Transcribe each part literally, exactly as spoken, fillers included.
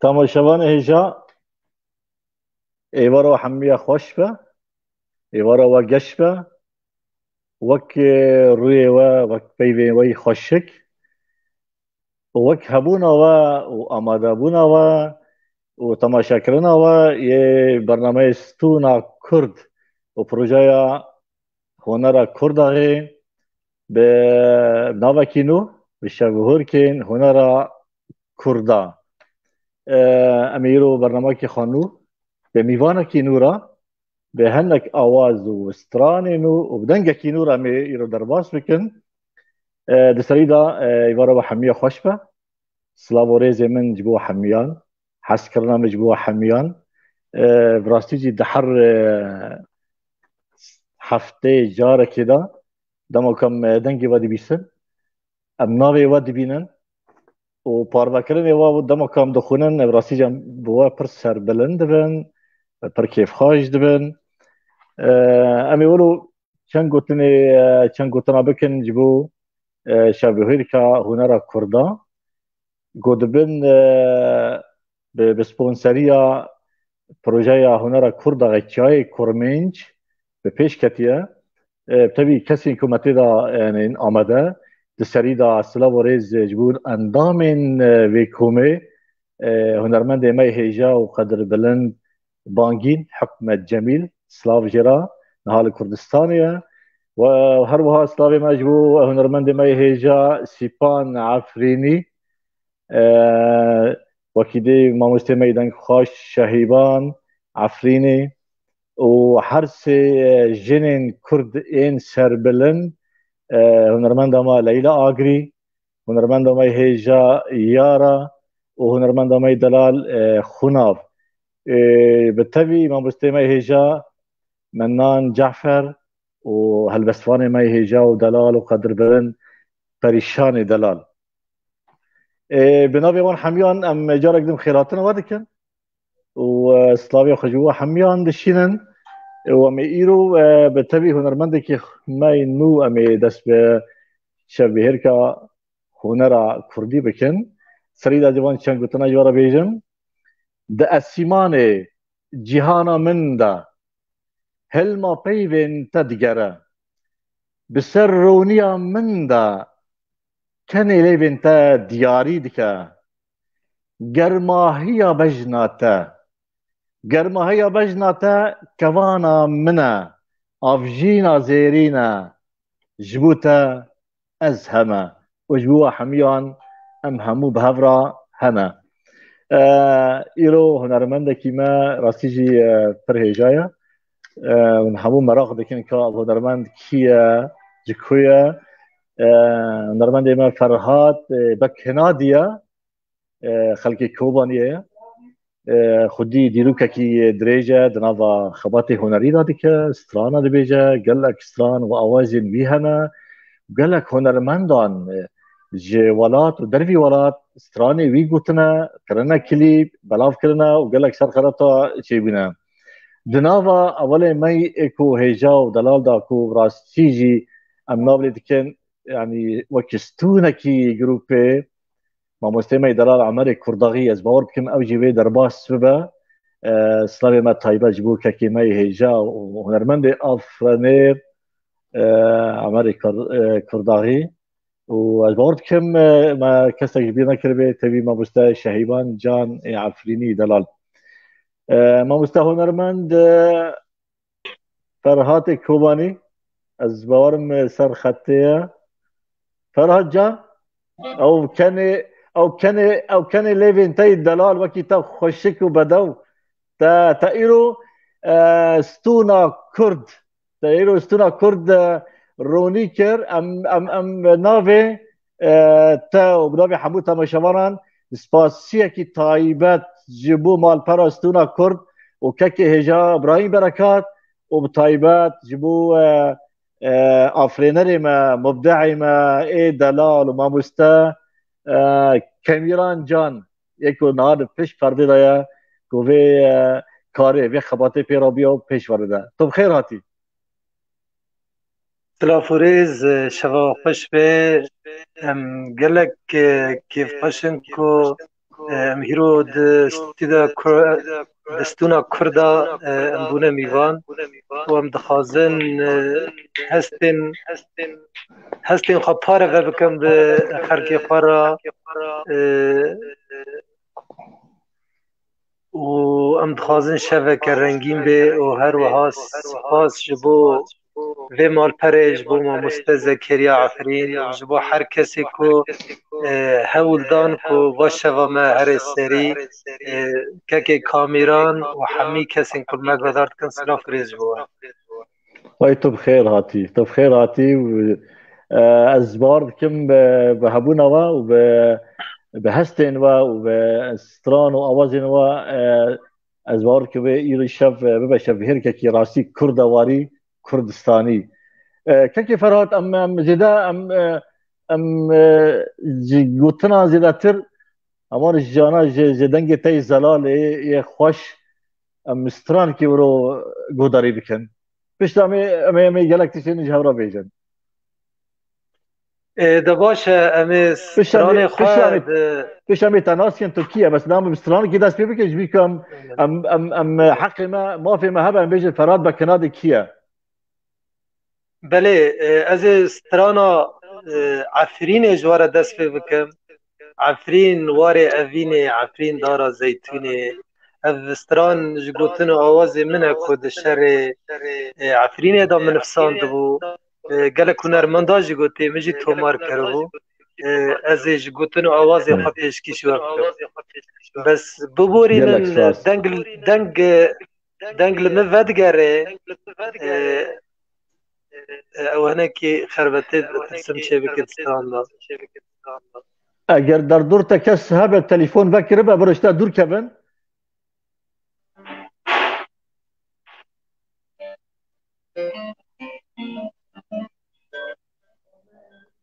Temaşevanê hêja, êvara we hemiya xweş be, êvara we geş be, wek, e, rûyê we, wek peyvên we yî xweşik û wek hebûna we û amadebûna we û temaşekirina we yê bernameyê Stûna Kurd û projeya Hunera Kurdaxê bi navekî nû, bi şevhurkên hunera Kurda. E, em ê îro bernamekî xwe nû, bi mîvanekî nû re, bi hinek awaz û stranên nû û bi dengekî nû re em ê îro derbas bikin. E, di serî de, e, êvara we hemiya xweş be. Silav û rêzê min ji bo hemiyan, hezkirina min ji bo hemiyan. E, bi rastî jî di her, e, hefteyê carekê de dema ku em, e, dengê we dibîsin, em navê we dibînin û parvekirinê we dema ku em dixwînin, bi rastî jî em bi we pir serbilind dibin, pir kêfxweş dibin. E, em ê wilo çend gotinê, e, çend gotina bikin ji bo, e, şevbihêrka hunera Kurda. Ku dibin, e, bi, bi sponseriya projeya hunera Kurda Çiyayê Kurmênc bi pêş ketiye. E, tevî kesên ku me tê de, yanî, amade, di serî de silav û rêz ji bo endamên, e, vê komê, e, hunermendê me yê hêja û qedirbilind Bangîn Hikmet Cemîl, silav jê re, niha li Kurdistanê ye. Û her wiha silavê me ji bo hunermendê me yê hêja Sîpan Efrînî, e, wekî dê mamostê me yê dengxweş Şehîban Efrînî û her sê, e, jinên Kurd ên serbilind, e, hunermenda me Leyla Agrî, hunermenda me yê hêja Yara û hunermenda me yê delal, e, Xunav. E, bi tevî mamostê me yê hêja Mennan Cafer û helbestvanê me yê hêja û delal û qedirbilind Perîşanê Delal. E, bi navê wan hemiyan em carek din xêrhatina we dikin û, e, silavê xwe ji we hemiyan dişînin. E, û em ê îro, e, bi tevî hunermendekî me yê nû em ê dest bi şevbihêrka hunera kurdî bikin. Serî de civan çend gotina ji we re bêjim. Di esîmanê cîhana min de hilma peyvên te digere. Bi ser roniya min de kenê lêvên te diyarî dike. Germahiya bejna te. Germahiya bejna te kevana min e. Avjîna zêrîn e. Ji bo te ez heme. Û ji bo we hemiyan em hemû bi hev re hene. E, îro hunermendekî me rastî jî, e, pir hêja ye. E, hûn hemû meraq dikin ka ev hunermend kî ye, ji ku ye. E, hunermendê me Ferhat, e, Bek Hinadî ye. E, xelkê Kobaniyê ye. E, xwedî dîrokekî dirêj e di nava xebatê hunerî de dike, strana dibêje, gelek stran û awazên wî hene. Gelek hunermendan, e, ji welat û dervî welat stranê wî gotine, kirine klîp, belav kirine û gelek serxereta çêbûne. Di nava ewelê me yê ku hêja û delal da ku rastî jî em nav lê dikin, yanî wekî stûnekî grûpê, mamostê me yê delal Emerê Kurdaxî, ez bawer bikim ew jî vê derbas bibe. E, silavê me taybet ji bo kekê me yê hêja û hunermendê Afrenêr, e, Emerê Kur-, e, Kurdaxî. Û ez bawer dikim, e, me kesek ji bîr nekiribê, tevî mamoste Şehîban Can ê Efrînî delal. E, mamoste hunermend, e, Ferhatê Kobanî, ez bawerim, e, ser xetê ye. Ferhat Can, ew kenê, ew kenê, ew kenê lêvên te yê delal wekî te xweşik û bedew. Te, te îro, e, stûna Kurd, te îro stûna Kurd, e, ronî kir. Em, em, em navê, e, te û bi navê hemû temaşevanan spasiyekî taybet ji bo malpera stûna Kurd û kekê hêja Birahîm Berekat û bi taybet ji bo, e, e, afrênerê me, mubde'ê me, ê delal û mamoste, e, Kemîran Can, yê ku niha di pişt perdê de ye, ku vê, e, karê, vê xebatê pê re bûye û pêş ve dibe. Tu bi xêr hatî. Silav û rêz, e, şeva xweş be. Em gelek, e, kêfxweş in ku Em hîro di stûda Kur-, di stûna Kurda, e, em bûne mîvan û em dixwazin, e, hestên, hestên xwe pareve bikin bi xelkê xwe re, e, û em dixwazin şeveke rengîn bê û her wiha spas ji bo vê malperê, ji bo mamoste Zekeriya Efrîn û ji bo her kesê ku, e, hewl dan ku va şeva me here serî, e, kekê Kamîran û hemî kesên ku me guhdar dikin, silav û rêz ji bo we. Wey tu bi xêr hatî, tu bi xêr hatî û, e, ez bawer dikim bi, bi hebûna we û bi, bi hestên we û bi stran û awazên we, e, ez bawer dikim wê îro şev, e, bibe şevbihêrkekî rastî Kurda warî Kurdistanî. E, kekê Ferhat, em, em zêde, em, e, em, e, ji gotina zêdetir, em wan ji cana ji, ji dengê te yê zelal ê, yê xweş, em strankî wiro guhdarî bikin. Pişta em ê, em ê, em ê gelek tiştên ji hev re bêjin. Ê, de baş e, em ê Pişta em ê, stranê pişta em xwe ê, di pişta em ê te nas kirin tu kî ye. Mesela em bi strankî dest pê bikin, ji bî ku em, em, em, em heqê me, mafê me hebe, em bêjin Ferhat Bekinadê kî ye? Belê, e, ez ê strana, e, Efrînê ji we re dest pê bikim. Efrîn warê evînê, Efrîn dara zeytûnê. Ev stran ji gotin û awazê min e ku di şerê, e, Efrînê de min nifsandibû. E, gelek hunermenda jî gotê min jî tomar kiribû. E, ez ê ji gotin û awazê xwe pêşkêşî we bikim. Bes biborînin, deng, deng, deng li min vedigere. E, e, ew hinekî xerbetê ditirsim çêbike di stran de. Eger derdor te kes hebe telefon vekiribe, bi rişte dûr kevin.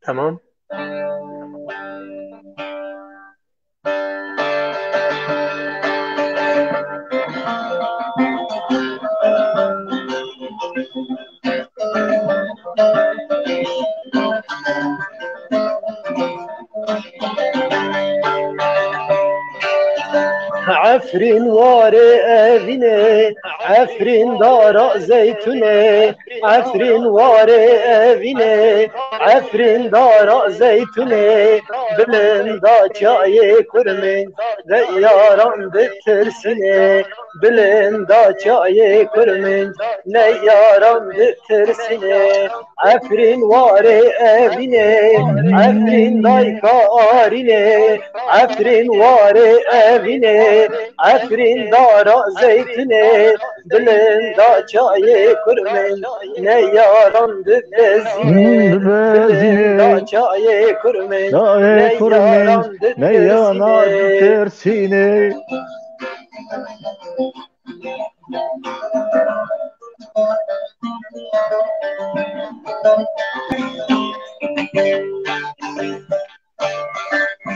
Tamam. Efrîn warê evînê, Efrîn dara zeytûnê, Efrîn warê evînê, Efrîn dara zeytûnê, bilinda çayê kurmê, de yaran ditirsînê, bilinda çayê kurmê, ne yaran ditirsînê. Efrîn warê evînê, Efrîn dayka arînê, Efrîn warê evînê, Efrîn dara zeytûnê, bilinda çayê kurmê, ne yaran dibezînê, bilinda çayê kurmê, ne yaran dibezînê.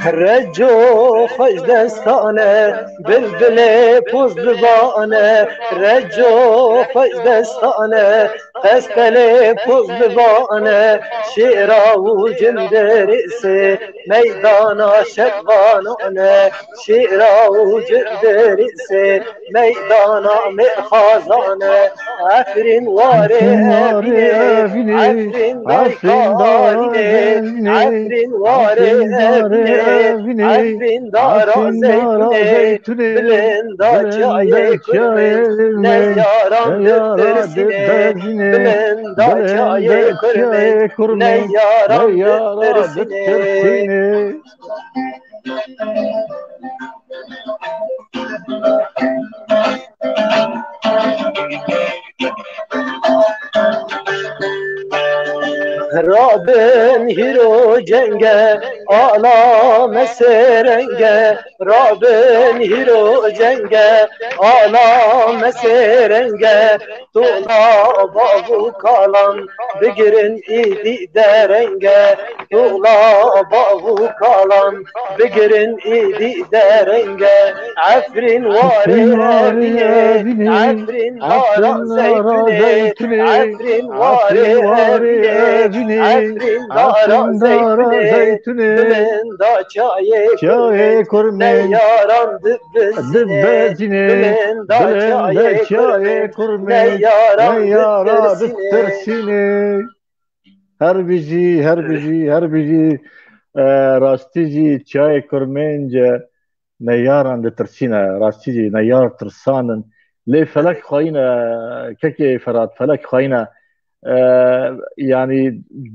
Reco xweş destane, bilbilê poz dibane. Reco xweş destane, qestelê poz dibane. Şêra û cindirêsê meydana şervanane. Şêra û cindirêsê meydana mêrxazane. Efrîn warê evînê, Efrîn dayka arînê, Efrîn warê evînê, Efrîn dara zeytûnê, bilinda çayê kurmê, ne yaran ditirsînê, bilinda çayê kurmê, ne yaran ditirsînê. Rabin hîro cenge, ala me sêrenge. Rabin hîro cenge, ala me sêrenge. Tola bav û kalan bigirin îdî derenge. Tola bav û kalan bigirin îdî derenge. Efrîn warê evînê, Efrîn dara zeytûnê, Efrîn warê evînê, Efrîn dara zeytûnê, bilinda çayê kurmê, Neyaran dibizînê, dibizînê, bilênda çayê kurmê, neyaran dibizînê. Her bijî, her bijî, her bijî. E, rastî jî çayê kurmênc e, neyaran ditirsîne, rastî jî neyar tirsan in. Lê felek xwayîne, kekê Ferhat, felek xwayîne. E, yanî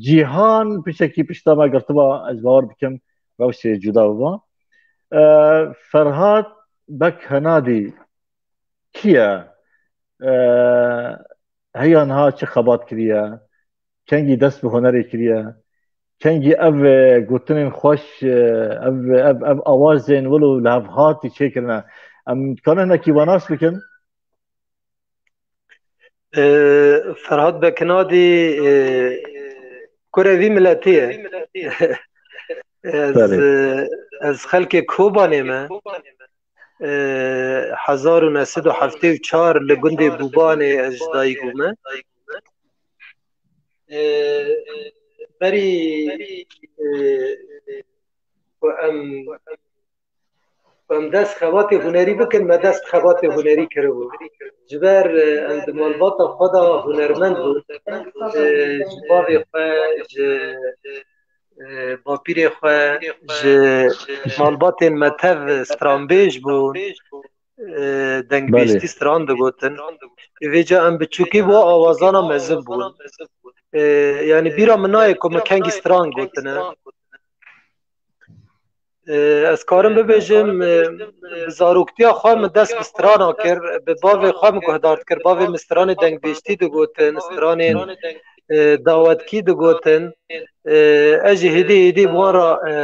cîhan pişekî pişta me girtiba, ez bawer dikim rewşê cuda biba. E, Ferhat Bek Henadî kî ye? E, heya niha çi xebat kiriye? Kengî dest bi hunerê kiriye? Kengî ev, e, gotinên xweş, e, ev, ev, ev awazên wilo li hev hatî çêkirine? Em dikarin hinekî we nas bikin? E, Ferhat Bekinadî, e, kurê vî miletî ye. Ez, Belê. e, ez xelkê Kobanê me. E, hezar û neh sed û heftê û çar li gundê Bûbanê ez ji dayik bûme. E, berî, e, ku em, ku em dest xebatê hunerî bikin, me dest xebatê hunerî kiribû. Ji ber, e, em di malbata xwe de hunermend bûn. E, ji bavê xwe, ji, e, bapîrê xwe, ji malbatên me tev stranbêj bûn. E, dengbêjtî Belê. stran digotin. Vêca em biçûkî bo awazana mezin bûn. E, yanî bîra min nayê ku min kengî stran gotine. E, ez karim bibêjim, e, bi zaroktiya xwe min dest bi strana kir, bi bavê xwe min guhdar dikir. Bavê min stranê dengbêjtî digotin, stranên, e, dawetkî digotin. E, ez jî hêdî hêdî bi wan re, e,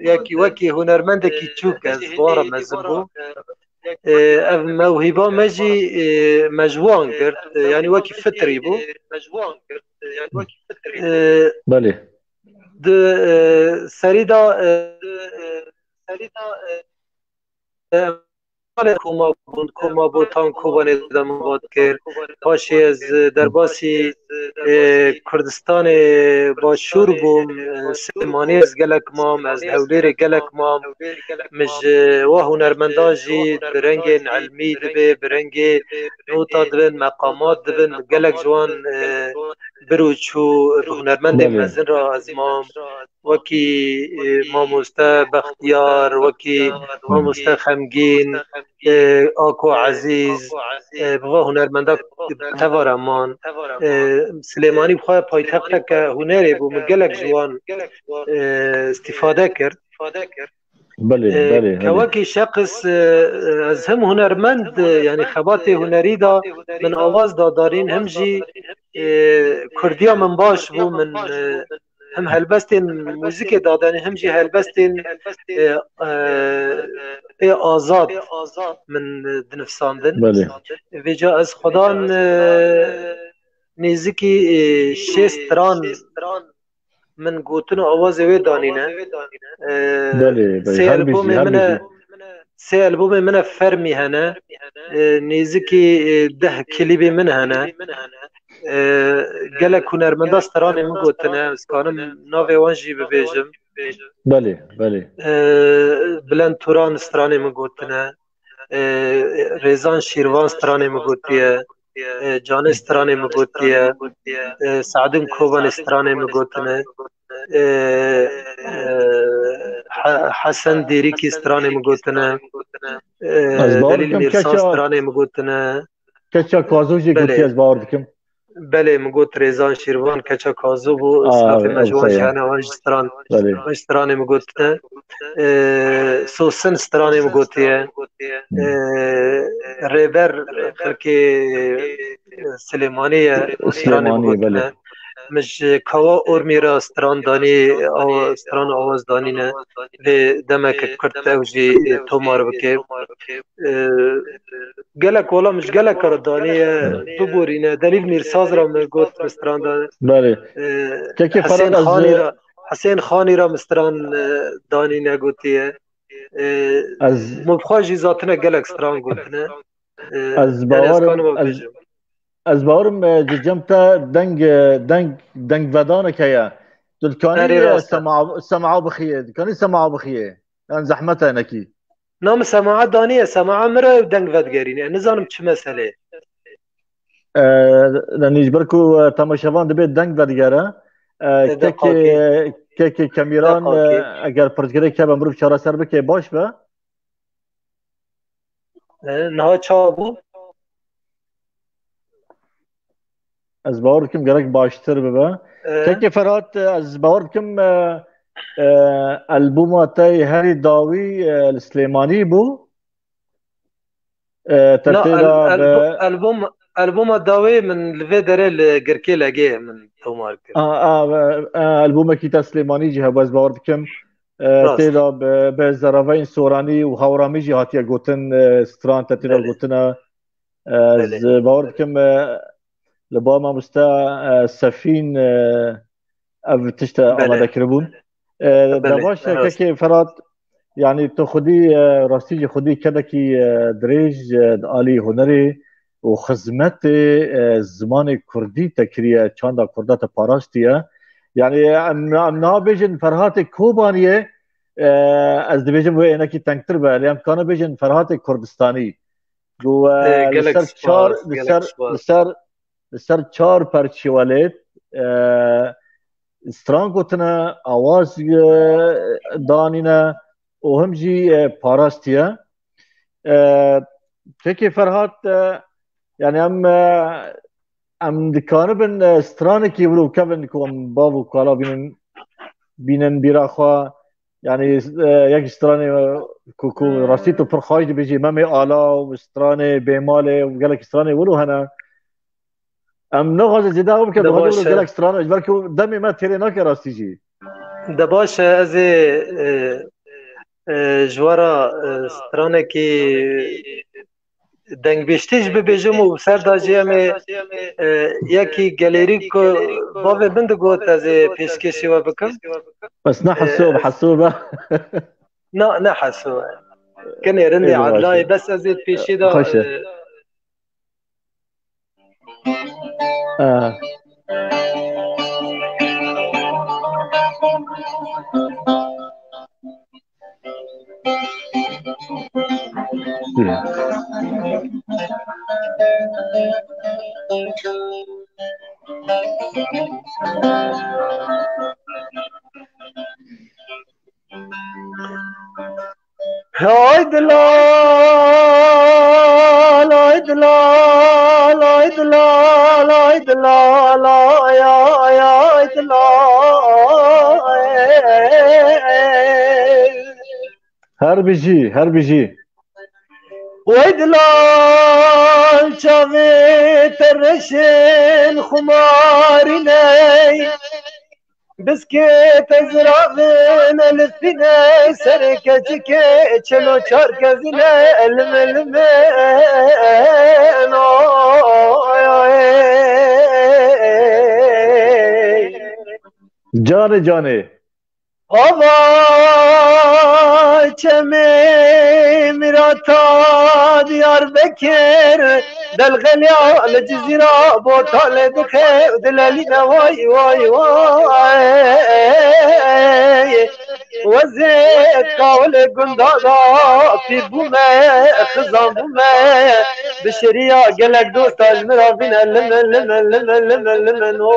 yekî wekî hunermendekî çûk ez bi wan re mezin bûm. E, ev mewhîba me jî, e, me ji wan girt. E, yanî wekî fitrî bû. E, Belê. Di, e, serî de, e, e, Koma bûn, Koma Botan Kobanê de min vat kir. Paşê ez, e, derbasî, e, Kurdistanê Başûr bûm, e, Silêmaniyê ez gelek mam, ez Hewlêrê gelek mam. Min ji wa hunermenda jî bi rengên ilmî dibe, bi rengê nota dibin, meqamat dibin, gelek ji wan, e, bir û çû bi hunermendên Belê. mezin re ez mam. Wekî, e, mamoste Bextiyar, wekî mamoste Xemgîn, e, Ako Ezîz, e, bi va hunermenda tevara man. E, Silêmanî bi xwe paytexteke hunerê bû, min gelek ji wan, e, îstîfade kir. Belê, E, belê, belê. Kewekî şexs, e, ez him hunermend, e, yanî xebatê hunerî da min awaz da darîn, him jî, e, kurdiya min baş bû, min, e, him helbestên muzîkê dadanî, him jî helbestên, e, e, ê azad min, e, dinifsandin. Belê. Vêca ez xwedan, e, nêzikî, e, şêst stran min gotin û awazê wê danîne. E, Belê, belê. sê Her albomê bijî, her min e, bijî. sê albomê min e fermî hene. E, nêzikî, e, deh klîbê min hene. E, gelek hunermenda stranê min gotine. Ez kanim navê wan jî bibêjim. Belê, belê. E, Bilend Turan stranê min gotine. E, Rêzan Şîrvan stranê min gotiye. E, Canê stranê min gotiye. E, Sadûn Kobanê stranê min gotine. E, e, He-, Hesen Dêrîkî stranê min gotine. E, Ez bawer Delîl dikim Mîrsan keça, stranê min gotine. keça Kazo jî Belê. gotiye, ez bawer dikim. Belê, min got Rêzan Şîrvan, keça Kazo bû, Aa, silatê me ji wan jî hene, wan jî stran, Belê. wan jî stranê min gotine. E, Sosin stranê min gotiye. Hmm. E, Rêber xelkê Silêmanî ye, stranê min Silêmanî, gotine. belê. Min ji Kawa Ormî re stran danî, awa-, stran awaz danîne. Vê demeke kurt ew jî tomar bike. E, gelek wala min ji gelek re daniye, biborîne. Delîl Mîrsaz re min got min stran dane. Belê. E, Kekê Hesên Ferhat, ez, Xanî re, Hesên Xanî re min stran, e, danîne gotiye. E, Ez Min bi xwe jî zatine gelek stran gotine. E, Ez yani ez bawerim, kanim ez, bêjim. ez bawerim, e, ji cem te deng, e, deng, dengvedanek heye. Tu dikanî, Erê, e, rast e. sema, sema bixiyê. Dikanî sema bixiyê. Yan zehmet e nekî. Na min semaet daniye, semaet min re ew deng vedigerîne. Nizanim çi mesele ye. E, Yanî ji ber ku e, temaşevan dibê deng vedigere. E, Kekê, kekê Kemîran, e, eger pirsgirêk hebe mirov çareser bike baş be. E, niha çawa bû? Ez bawer dikim gerek baştir bibe. E, Kekê Ferhat, e, ez bawer dikim e, e, albûma te yê herî dawî e, li Silêmanî bû. E, te Na, tê el, de elbo, be- elbûm, elbûma dawê min li vê derê li Girkê Legê min tomar kir. A, a, e, e, Albûmekî te Silêmanî jî hebû, ez bawer dikim. E, Rast. Tê de bi, bi zeraveyên soranî û hawramî jî hatiye gotin, e, stran te tê de Belê. Gotine. E, Belê. Ez bawer dikim, e, li ba mamoste e, Sefîn e, ev tişt Belê. Amade kiribûn. E, Belê, De baş e, rast. Kekê Ferhat, yanî tu xwedî e, rastî jî xwedî kedekî e, dirêj e, di alî hunerê û xizmetê e, zimanê kurdî te kiriye, çanda kurda te parastiye. Yanî em, em nabêjin Ferhatê Kobaniyê, e, ez dibêjim wê ênekî tengtir be, lê em dikane bêjin Ferhatê Kurdistanî. Ku e, Ê, li gelek ser çar, spas, li gelek ser, spas. Li ser, li ser çar perçî welêt e, stran gotine, awaz e, danîne û him jî e, parastiye. E, Pekê Ferhat, e, yani em e, em dikaribin e, stranekî wilo kevin ku em bav û kala bînin, bînin bîra xwe. Yani e, yek stranê e, ku, ku rastî tu pir xweş dibêjî, Memê Ala û stranê Bêmalê û gelek stranê wilo hene. Em naxwaze zêde ew bike, De bi xwe baş e. Gelek stran e, ji ber ku demê me têrê nake rastî jî. De baş e, ez ê e, e, ji we re e, stranekî dengbêjtî jî bibêjim û ser de jî em ê e, yekî gelêrî ku bavê min digot ez ê pêşkêşî we bikim. Bes ne hesû, e, hesû be. Na, ne hesû e. Kenê rindê Ê, baş e. Adlayê, bes ez ê pêşî de Xweş e. E, Ah. Hay dilal, ay dilal, ay dilal, ay dilal, ay, ay, ay dilal. Her bijî, her bijî. Way dilal çavê te reşên xumarî ney. Biskê te ziravin elifîne serê keçikê çelo çar kezîne elime lime noy. Canê canê. Ava çemê Mirata Diyarbekir, delxeliya li Cizîra Botalê dixe dilelîne way way way. Wezê kawilê gunda da pîr bûme, xizan bûme. Bi şêriya gelek dosta ji min re bîne lime, lime, lime, lime, lime, noy.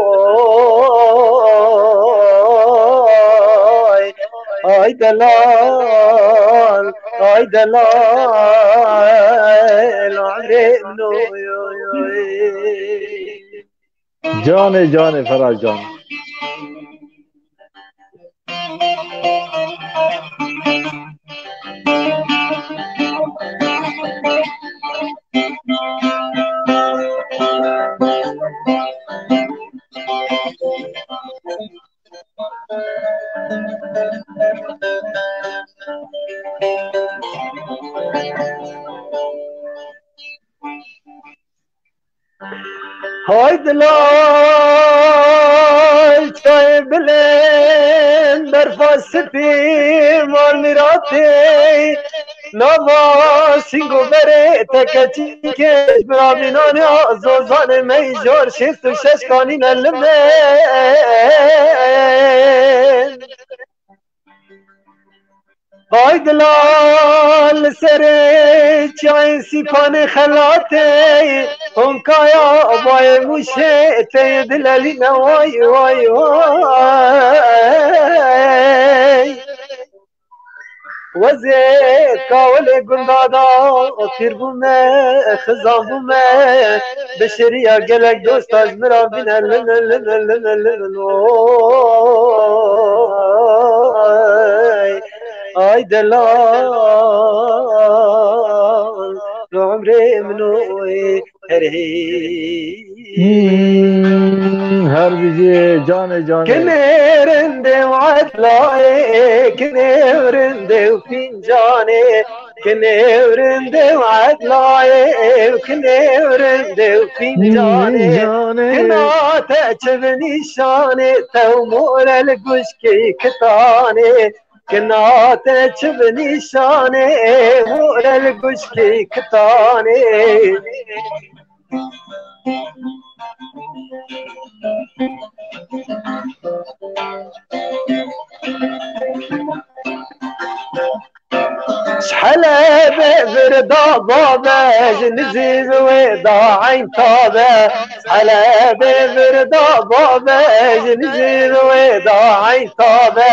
Ay delal, ay delal, emrê min oy, oy, oy. Canê, canê, Ferhat can. Hay dilay çayê bilên berfa spî marmîratê. Nava sîng û berê te keçikê ji biramînanê zozanê me îcar şêst û şeş kanîne limên. Hay dila li serê çiyayê Sîpanê xelatê, Tonkaya bayê Mûşê teyê dilelîne way way way. Wezê kawilê gunda da pîr bûme, xizan bûme, bi şêriya gelek dosta ji min re bîne lime lime lime lime oy. Ay delal, li umrê min oy her hî. Hmm, her bijî canê canê. Kinê rindê û edlayê, kinê rindê û fincanê, kinê rindê û edlayê, kinê rindê û fincanê. Fincanê. Kina te çi bi nîşanê, te û more li guşkê kitanê. Kina te çi bi nîşanê, more li guşkê kitanê. Ji Helebê vir da babe, ji Nizîv wê da Eyn tabe. Ji Helebê vir da babe, ji Nizîv wê da Eyn tabe.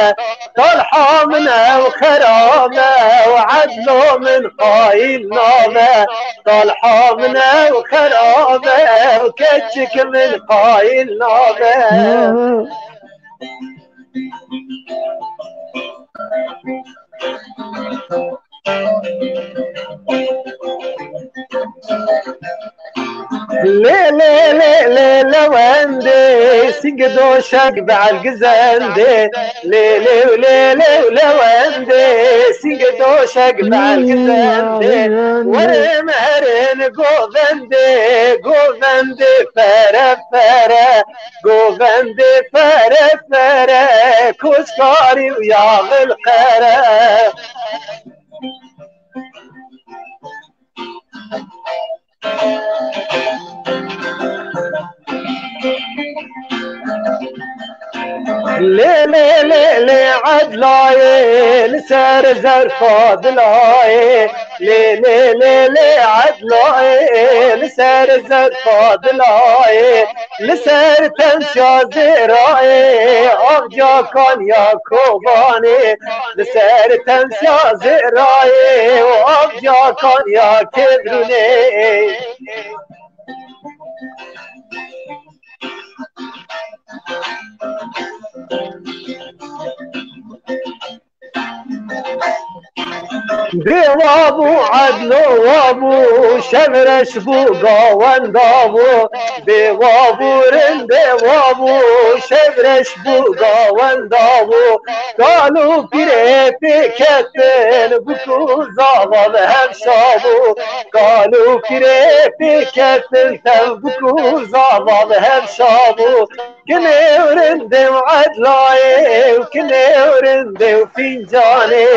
Talha min ew xerabe, ew edlo min qayîl nabe. Talha min ew xerabe, ew keçik min qayîl nabe. Lê lê lê lê lewendê, sîng doşek belgizendê. Lê lê lê lê lewendê, sîng doşek belgizendê. Werin herin govendê, govendê pere pere. Govendê pere pere, koçkarî û yaxil qere. Lê lê lê lê edlayê, li ser zerfa dilayê. Lê lê lê lê edlayê, li ser zerfa dilayê. Li ser temsya zêrayê, avca kanya Kobanê. Li ser temsya zêrayê û avca kanya Kevrûnê. Bê wa bû, edlo wa bû, şev reş bû, gawenda bû. Bê wa bû, rindê wa bû, şev reş bû, gawenda bû. Kal û pîrê pê ketin, bûk û zava bi hev şa bû. Kal û pîrê pê ketin, tev bûk û zava bi hev şa bû. Kinê û rindê û edlayê û kinê û rindê û fincanê,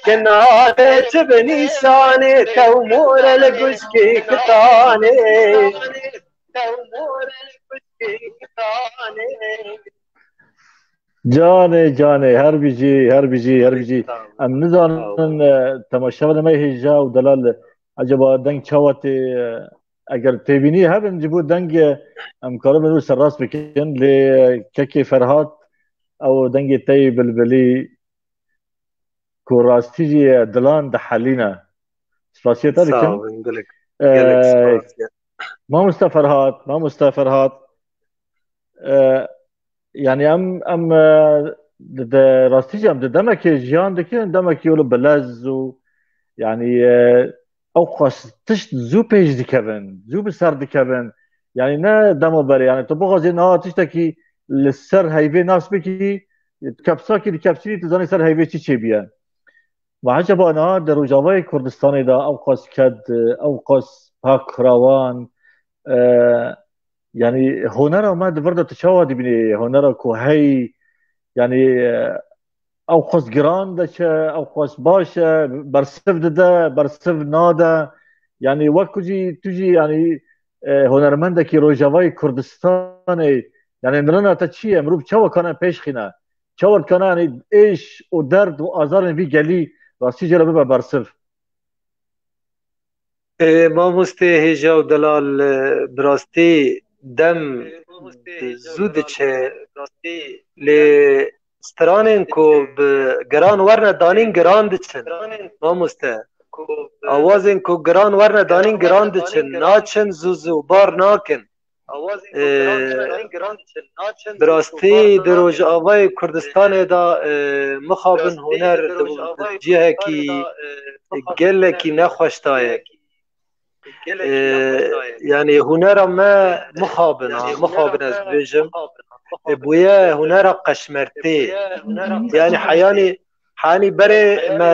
kina te çi bi nîşanê, tew more li guşkê kitanê. Canê, canê, her bijî, her bijî, her bijî. Sağ ol. Em nizanin, e, temaşevanê me hêja û delal, ecaba deng çawa tê, e, eger têbînî hebin ji bo dengê, em karibin wê serrast bikin, lê kekê Ferhat, ew dengê te yê bilbilî ku rastî jî dilan dihelîne. Spasiya te dikim. Sağ olun, gelek, Ee, gelek spasiya. Mamoste Ferhat, Mamoste Ferhat, e, yani em, em, e, di, di rastî jî em di demekê jiyan dikin, demekî wilo bilez û yani, e, ew qas tişt zû pêş dikevin, zû bi ser dikevin. Yani ne dema berê, yani tu bixwazî niha tiştekî li ser heyvê nas bikî, kepsakî dikepsînî, tu zanî ser heyvê çi çêbiye. Ma eceba niha di Rojavayê Kurdistanê de ew qas ked, ew qas pak rawan, e, yani honera me di vir de tu çawa dibînî? Honera ku hey, yani, e, ew qas giran de çi, ew qas baş e, bersiv dide, bersiv nade. Yani wek ku jî tu jî, yani, e, hunermendekî Rojavayê Kurdistanê, yani mirina te çi ye? Mirov çawa kane pêş xîne? Çawa dikane, yani êş û derd û azarên vî gelî Rastî jê re bibe bersiv. Ê, mamostê hêja û delal, e, bi rastî dem zû diçe, lê stranên ku bi giran werne danîn giran diçin. Mamoste, awazên ku giran werne danîn giran diçin, naçin zû zû, bar nakin. Ee, bi rastî di Rojavayê Kurdistanê de, e, mixabin huner di, di cihekî gelekî nexweş de ye. Ee, yani hunera me mixabin, ha, mixabin ez dibêjim. E, bûye hunera qeşmertê. Yani heyanî Hanî berê me,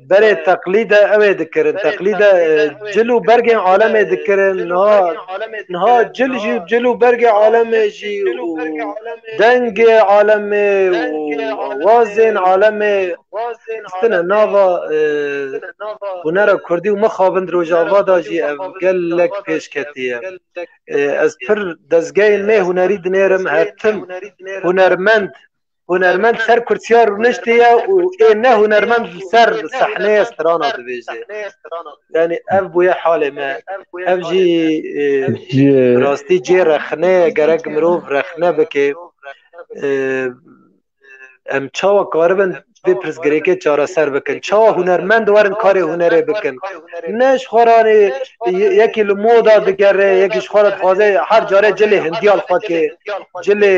berê teqlîde ew ê dikirin. Teqlîde, e, cil û bergên alemê dikirin. Niha, niha cil jî, cil û bergê alemê jî û dengê alemê û awazên alemê, xistine nava, e, hunera kurdî û mixabin di Rojava de jî ev gelek pêş ketiye. E, ez pir dezgehên me hunerî dinêrim, her tim hunermend hunermend ser kursiyê rûniştiye û ê ne hunermend li ser sehneyê strana dibêje. Yani ev bûye halê me. Ev jî, e, Jî- rastî cê rexne ye, gerek mirov rexne bike. E, em çawa karibin vê pirsgirêkê çareser bikin? Çawa hunermend werin karê hunerê bikin? Ne ji xwe re ye-, yekî li moda digere, yekî ji xwe re dixwaze her care cilê hindiya li xwe ke, cilê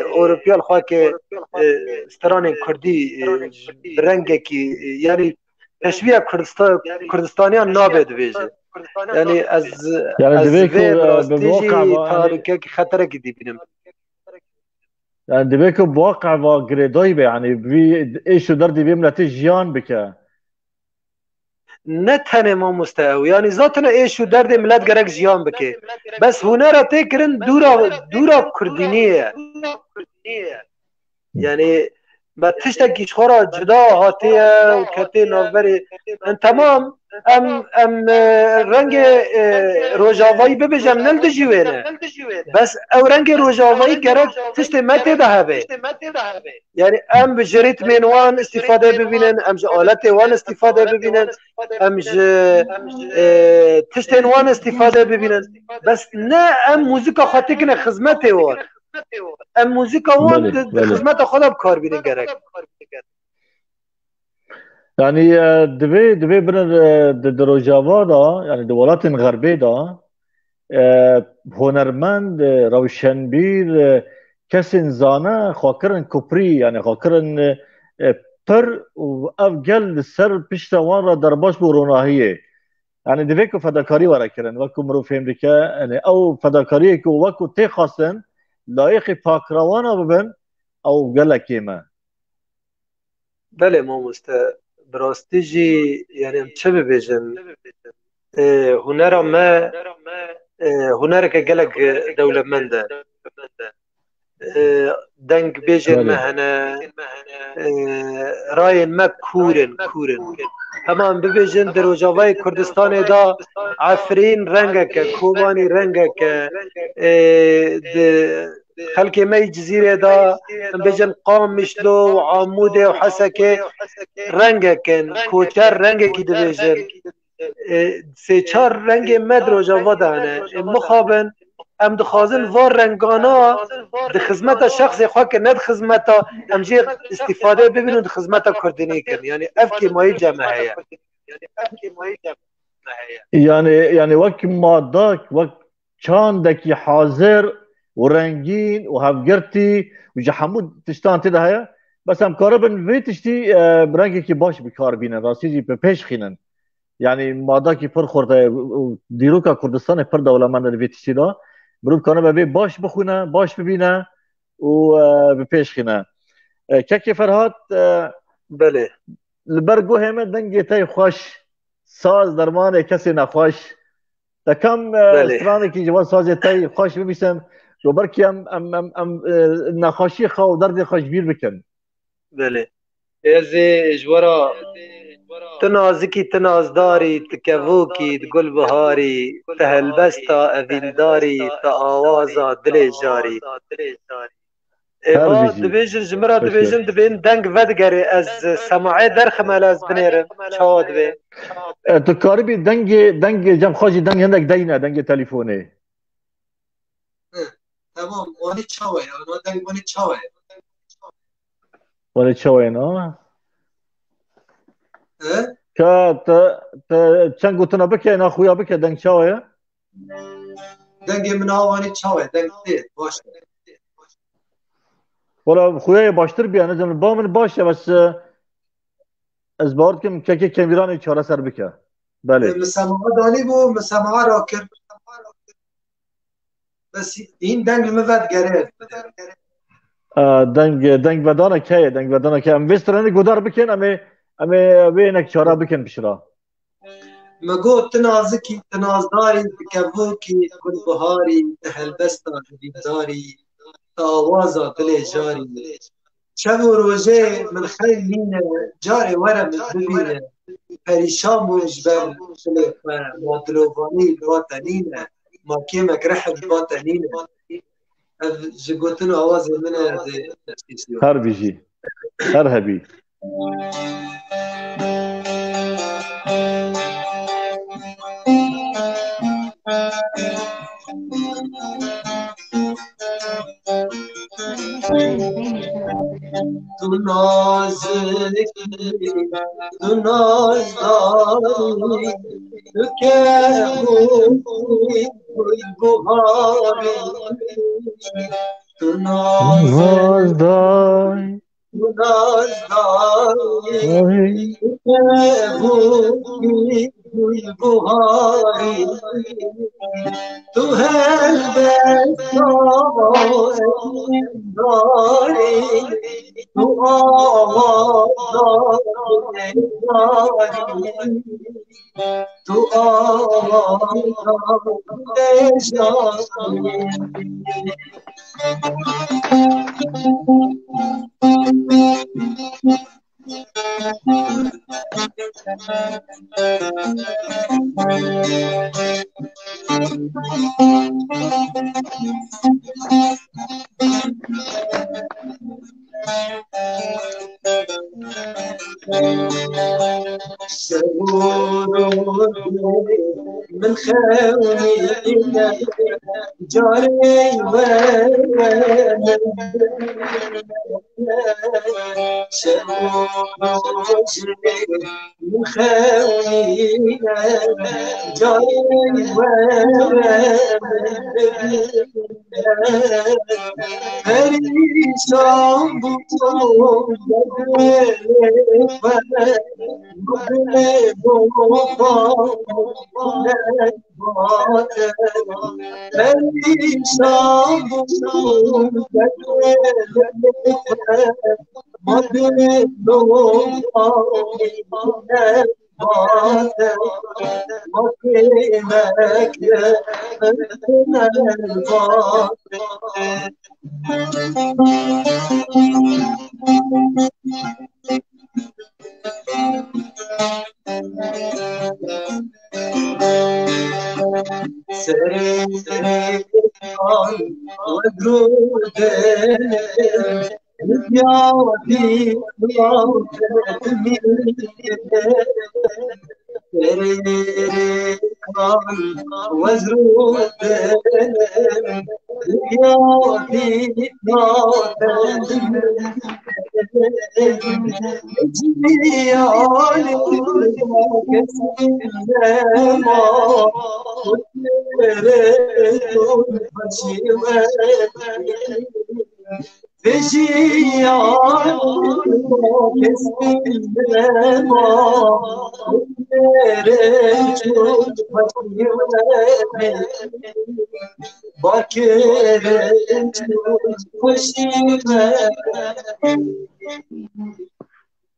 Ewropiya li xwe ke, e, stranên kurdî, e, bi rengekî, e, yani peşviya Kurdista-, Kurdistaniyan nabe dibêje. Yani ez, Yani ez divê ku, vê bi e, bi rastî jî waqe va, yani tahlukeyekî xeterekî dibînim. Yani divê ku bi waqe va girêdayî be, yani vî êş û derdî vê miletê jiyan bike. Ne tenê mamoste ew. Yani zaten êş û derdê milet gerek jiyan bike. Bes hunera tê kirin dûra, dûra kurdîniyê ye. Yani me tiştekî ji xwe re cuda hatiye û ketê navberê. Em temam, em, em, e, rengê, e, rojavayî bibêje, em ne li dijî wê ne. Bes ew rengê rojavayî gerek tiştê me tê de hebe. Yani em bi ji rîtmên wan îstîfade bibînin, em ji aletê wan îstîfade bibînin, em ji, e, tiştên wan îstîfade bibînin. Bes ne em muzika xwe têkine xizmetê wan. Em muzika wan Belê, di, di belê. xizmeta xwe de bi kar bînin gerek. Yani, e, divê, divê binin, e, di, di Rojava da, yani di welatên Xerbê da, e, hunermend, e, rewşenbîr, e, kesên zane xwe kirin kuprî, yani xwe kirin, e, e, pir û ev gel li ser pişta wan re derbas bû ronahiyê. Yani divê ku fedakarî were kirin, wekî mirov fêm dike, yani ew fedakariyê ku wekî tê xwestin, layiqî pakirawana bibin, ew gelek kêm e. Belê mamoste, bi rastî jî, yani em çi bibêjin? Ê, hunera me, ê, hunereke gelek dewlemend e. Ê, dengbêjên Belê. me hene, ê, rayên me kûr in, kûr in. Hema em bibêjin di Rojavayê Kurdistanê de Efrîn rengeke, Kobanî rengeke, ê, di xelkê me yî Cizîrê de, em bêjin Qamişlo û Amûdê û Hesekê rengek in, koçer rengekî dibêjin. E, sê çar rengê me di Rojava de hene. E, mixabin, em dixwazin van rengana di xizmeta şexsê xwe ke ne di xizmeta, em jê îstîfade bibin û di xizmeta kurdînê kin. Yani ev kêmayî cem me heye. Yani, yani wek madak, wek çandekî hazir û rengîn û hevgirtî û ji hemû tiştan tê de heye. Bes em karibin vê tiştî, e, bi rengekî baş bi kar bînin, rastî jî bi pêş xînin. Yani madakî pir xurt e û, û dîroka Kurdistanê pir dewlemend e di vê tiştî de. Mirov karibe vê baş bixwîne, baş bibîne û, e, bi pêş xîne. E, Kekê Ferhat, e, Belê. Li ber guhê me dengê te yê xweş, saz dermanê kesê nexweş. Te kam, e, Belê. stranekî ji van sazê te yê xweş bibîsim, ku belkî em, em, em, em, e, nexweşiyê xwe û derdê xwe ji bîr bikin. Belê. Ez ê ji we re tu nazikî, tu nazdarî, tu kevokî, tu gulbiharî, tu helbesta evîndarî, tu awaza dilê jarî. Êva, dibêjin, ji min re dibêjin, dibên deng vedigere, ez semaê derxime, ez binêrim, çawa dibê? E, tu karibî dengê, dengê cem xwe jî deng hindek deyne, dengê telîfonê. Hi, temam, wanê çawa ye? Ana deng wanê çawa ye? Wanê çawa ye, na? Hi? Ka te, te çend gotina bike, na xuya bike, deng çawa ye? Dengê min a wanê çawa ye? Deng tê, baş e. Wala xuya ye baştir biya, ne, ba min baş e, bes, e, ez bawer dikim kekê Kemîranê çareser bike. Belê. E, min semaha danî bû, min semaha rakir. Bes hîn deng li min vedigere. E, deng, deng vedana keye, deng vedana keye. Em vê stranê guhdar bikin, em ê, em ê vê hinek çara bikin pişra. Me got, tu nazikî, tu nazdarî, tu kevokî, gulbiharî, tu helbesta dîdarî, tu awaza dilê jarî. Şev û rojê min xeyr nîne, carê were min bibîne. Perîşan bûm ji ber dilê xwe, ma dilovanî li ba te nîne, ma kêmek rehim li ba te nîne. Ev ji gotin û awazê min e, ez ê tiştê siyo. Her bijî. Her hebî. Tu nazik, tu nazdarî, tu kevokî, gulbuharî, tu nazik, nazdarî. Tu nazdarî, tu kevokî, gulbuharî, tu helbesta dîdarî, tu awaza dîdarî. Tu awaza dîdarî. Şev û rojê min xewnî ne, carê were min bibîne. Şev û rojê min xewnî ne, carê were min bibîne. Perîşan bûm, derdê xwe, derdê xwe, perîşan bûm, derdê xwe, derdê xwe,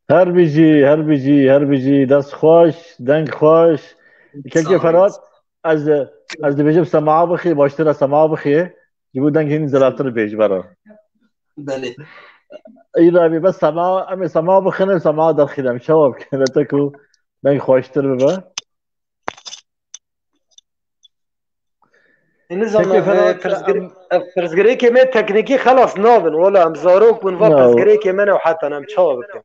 Her bijî, her bijî, her bijî, dest xweş, deng xweş. Kekê Ferhat, ez, ez dibêjim sema bixî, baştir e sema bixî. Ji bo deng hîn zilaltir bê ji bera. Belê. Îra bê bes sema, em ê sema bixin, em sema derxîne, em çawa bikin, te ku deng xweştir bibe. Nizam, ev pirsgirê-, ev pirsgirêkê me teknîkî xelas nabin. Wala em zarok bûn, va pirsgirêkê me ne û heta em çawa bikin?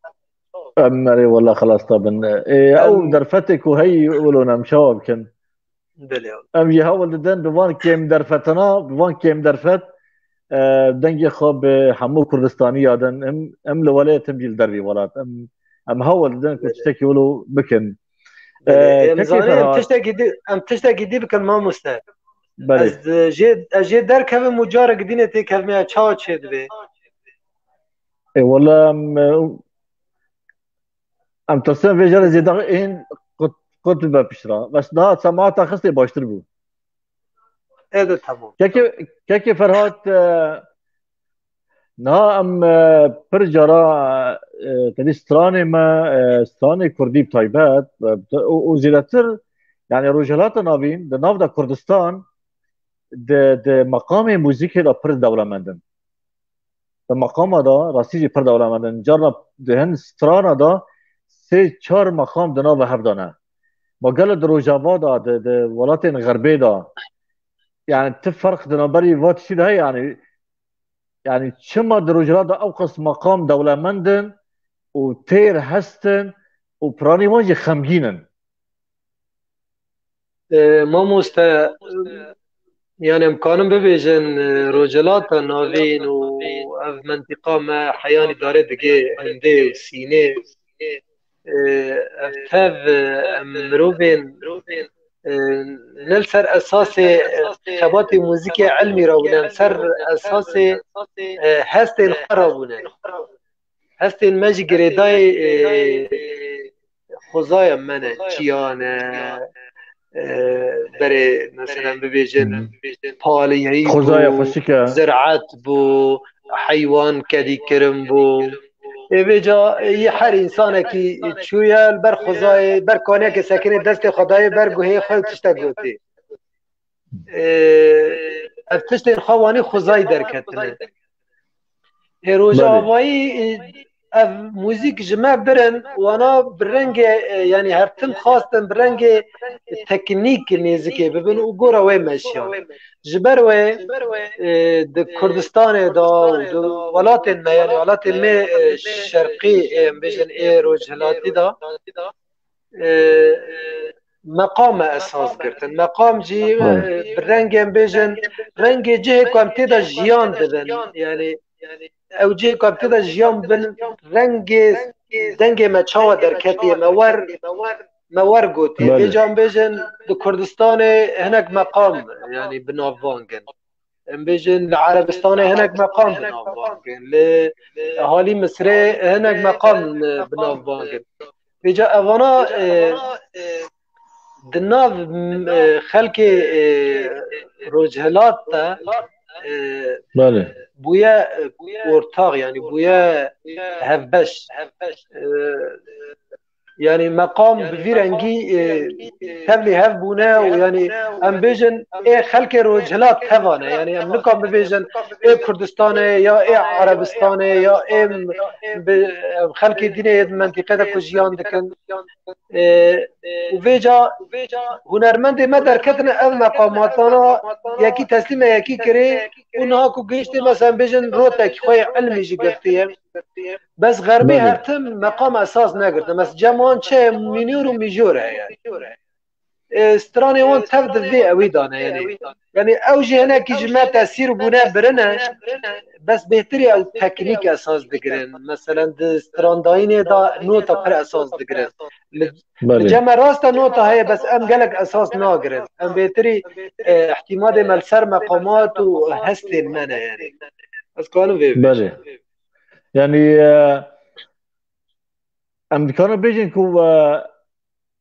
Em merê wala xelas nabin. Ê, ew derfetê ku heyî wilo em çawa bikin? Belê. Em jî hewl didin bi van kêm derfetana, bi van kêm derfet, e, dengê xwe bi hemû Kurdistaniya din. Em, em li welêt, em jî li dervî welat. Em, em hewl didin ku tiştekî wilo bikin. Belê. Em zanî em tiştekî dî, em tiştekî dî bikin mamoste. Belê. Ez, e, jê, ez jê derkevim û carek dînê têkevime ya çawa çêdibe? E, wala em, e, em tirsin vê carê zêde ên qut, qut bibe piştre. Bes niha semata xistê baştir bû. Ê de tamam. Kekê, kekê Ferhat, e, niha em, e, pir cara, e, tenê stranê me, e, stranê kurdî bi taybet, e, û, û zêdetir, yani Rojhilata Navîn, di nav de Kurdistan, di, di meqamê muzîkê de pir dewlemend in. Di meqama de rastî jî pir dewlemend in. Carna di hin strana de sê çar meqam di nava hev de ne. Ma gelo di Rojava de, di, di welatên Xerbê de, yani ti ferq di navberî va tiştî de heye, yani, yani çima di Rojava de ew qas meqam dewlemend in û têr hest in û piranî wan jî xemgîn in? E, mamoste, yani em kanin bibêjin, e, Rojhilata Navîn û ev mentiqa me heyanî dare digê Hindê û Sînê. E, ev tev, e, em mirovên, e, ne li ser esasê, e, xebatê muzîkê ilmî re bûne, em ser esasê, e, hestên xwe re bûne. Hestên me jî girêdayî, e, xwezaya me ne, çiyan e, e, berê, meselen, bibêjin, paliyeyî bû, ziraet bû, heywan kedîkirin bû. Ê vêca yê her însanekî çûye li ber xwezayê, ber kaniyekê sekinê, destê xwe dayê ber guhê xwe û tiştek gotê. E, ev tiştên xwe wanî xwezayî derketine. Ê rojavayî, e, ev muzîk ji me birin, wana bi rengê, e, yani her tim xwastin bi rengê teknîk nêzikê bibin û gora wê meşiyan. Ji ber wê, e, di Kurdistanê de û di welatên me, yani welatên me, e, şerqî, e, em bêjin ê rojhilatî de, e, meqam e esas girtin. Meqam jî, e, bi rengê em bêjin, rengê cihê ku em tê de jiyan dibin. Yani ew cihê ku em tê de jiyan bin, rengê dengê me çawa derketiye, me wer, me wer gotiye. Belê. Vêca em bêjin, di Kurdistanê hinek meqam, yani bi nav van in. Em bêjin li Erebistanê hinek meqam bi nav van in. Li ehalî Misirê hinek meqam, e, bi nav van in. Vêca evana, e, di nav, e, xelkê, e, rojhilat de, e, bûye, e, ortax, yani bûye hevbeş. E, Yani meqam bi vî rengî, e, tevlî hev bûne û yani em bêjin ê xelkê rojhilat teva ne. Yani em nikan bibêjin ê Kurdistanê ya ê Erebistanê ya ê bi, em xelkê dînê yê di mentîqê de ku jiyan dikin. E, û vêca hunermendê me derketine ev meqamatana yekî teslîme yekî kirê û niha ku gihiştê mesela em bêjin rotekî xwe yê ilmî jî girtiye. Bes xerbî her tim meqam esas negirtin. Mes cem wan çi ye? Mînor û mîjor heye. E, stranê wan tev di vê ewî dane, yani. Yani ew jî hinekî ji me tesîr bûne birine. Bes bêhtirî ew teknîk esas digirin. Meselen di strandayînê de nota pir esas digirin. Li, li cem me rast e nota heye, bes em gelek esas nagirin. Em bêhtirî, e, ihtimadê me li ser meqamat û hestên me ne, yani. Ez kanim vê bêjim. Belê. Yani, e, em dikarin bêjin ku, e,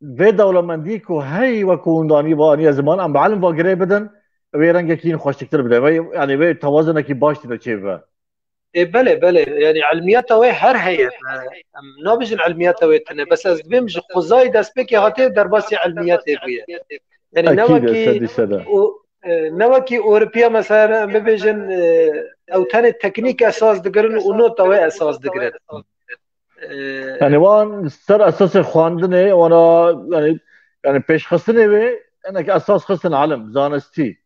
vê dewlemendî ku hey wekû hûn danî ve aniye ziman, em bi elim ve girê bidin, wê rengekî xweşiktir bide. Wê, yani wê tewazinekî baş tê de çêbibe. Ê, belê, belê. Yani ilmiyata wê her heye. Em nabêjin ilmiyata wê tune. Bes ez dibêm ji xwezayê destpêkê hatiye derbasî ilmiyetê bûye. Yani ne wekî, e, ne wekî Ewropiya mesela em bibêjin, e, ew tenê teknîk esas digirin û nota wê esas digirin. E, Yani wan ser esasê xwendinê, wana, yani, yani pêşxistinê wê, hinek esas xistin elim, zanistî.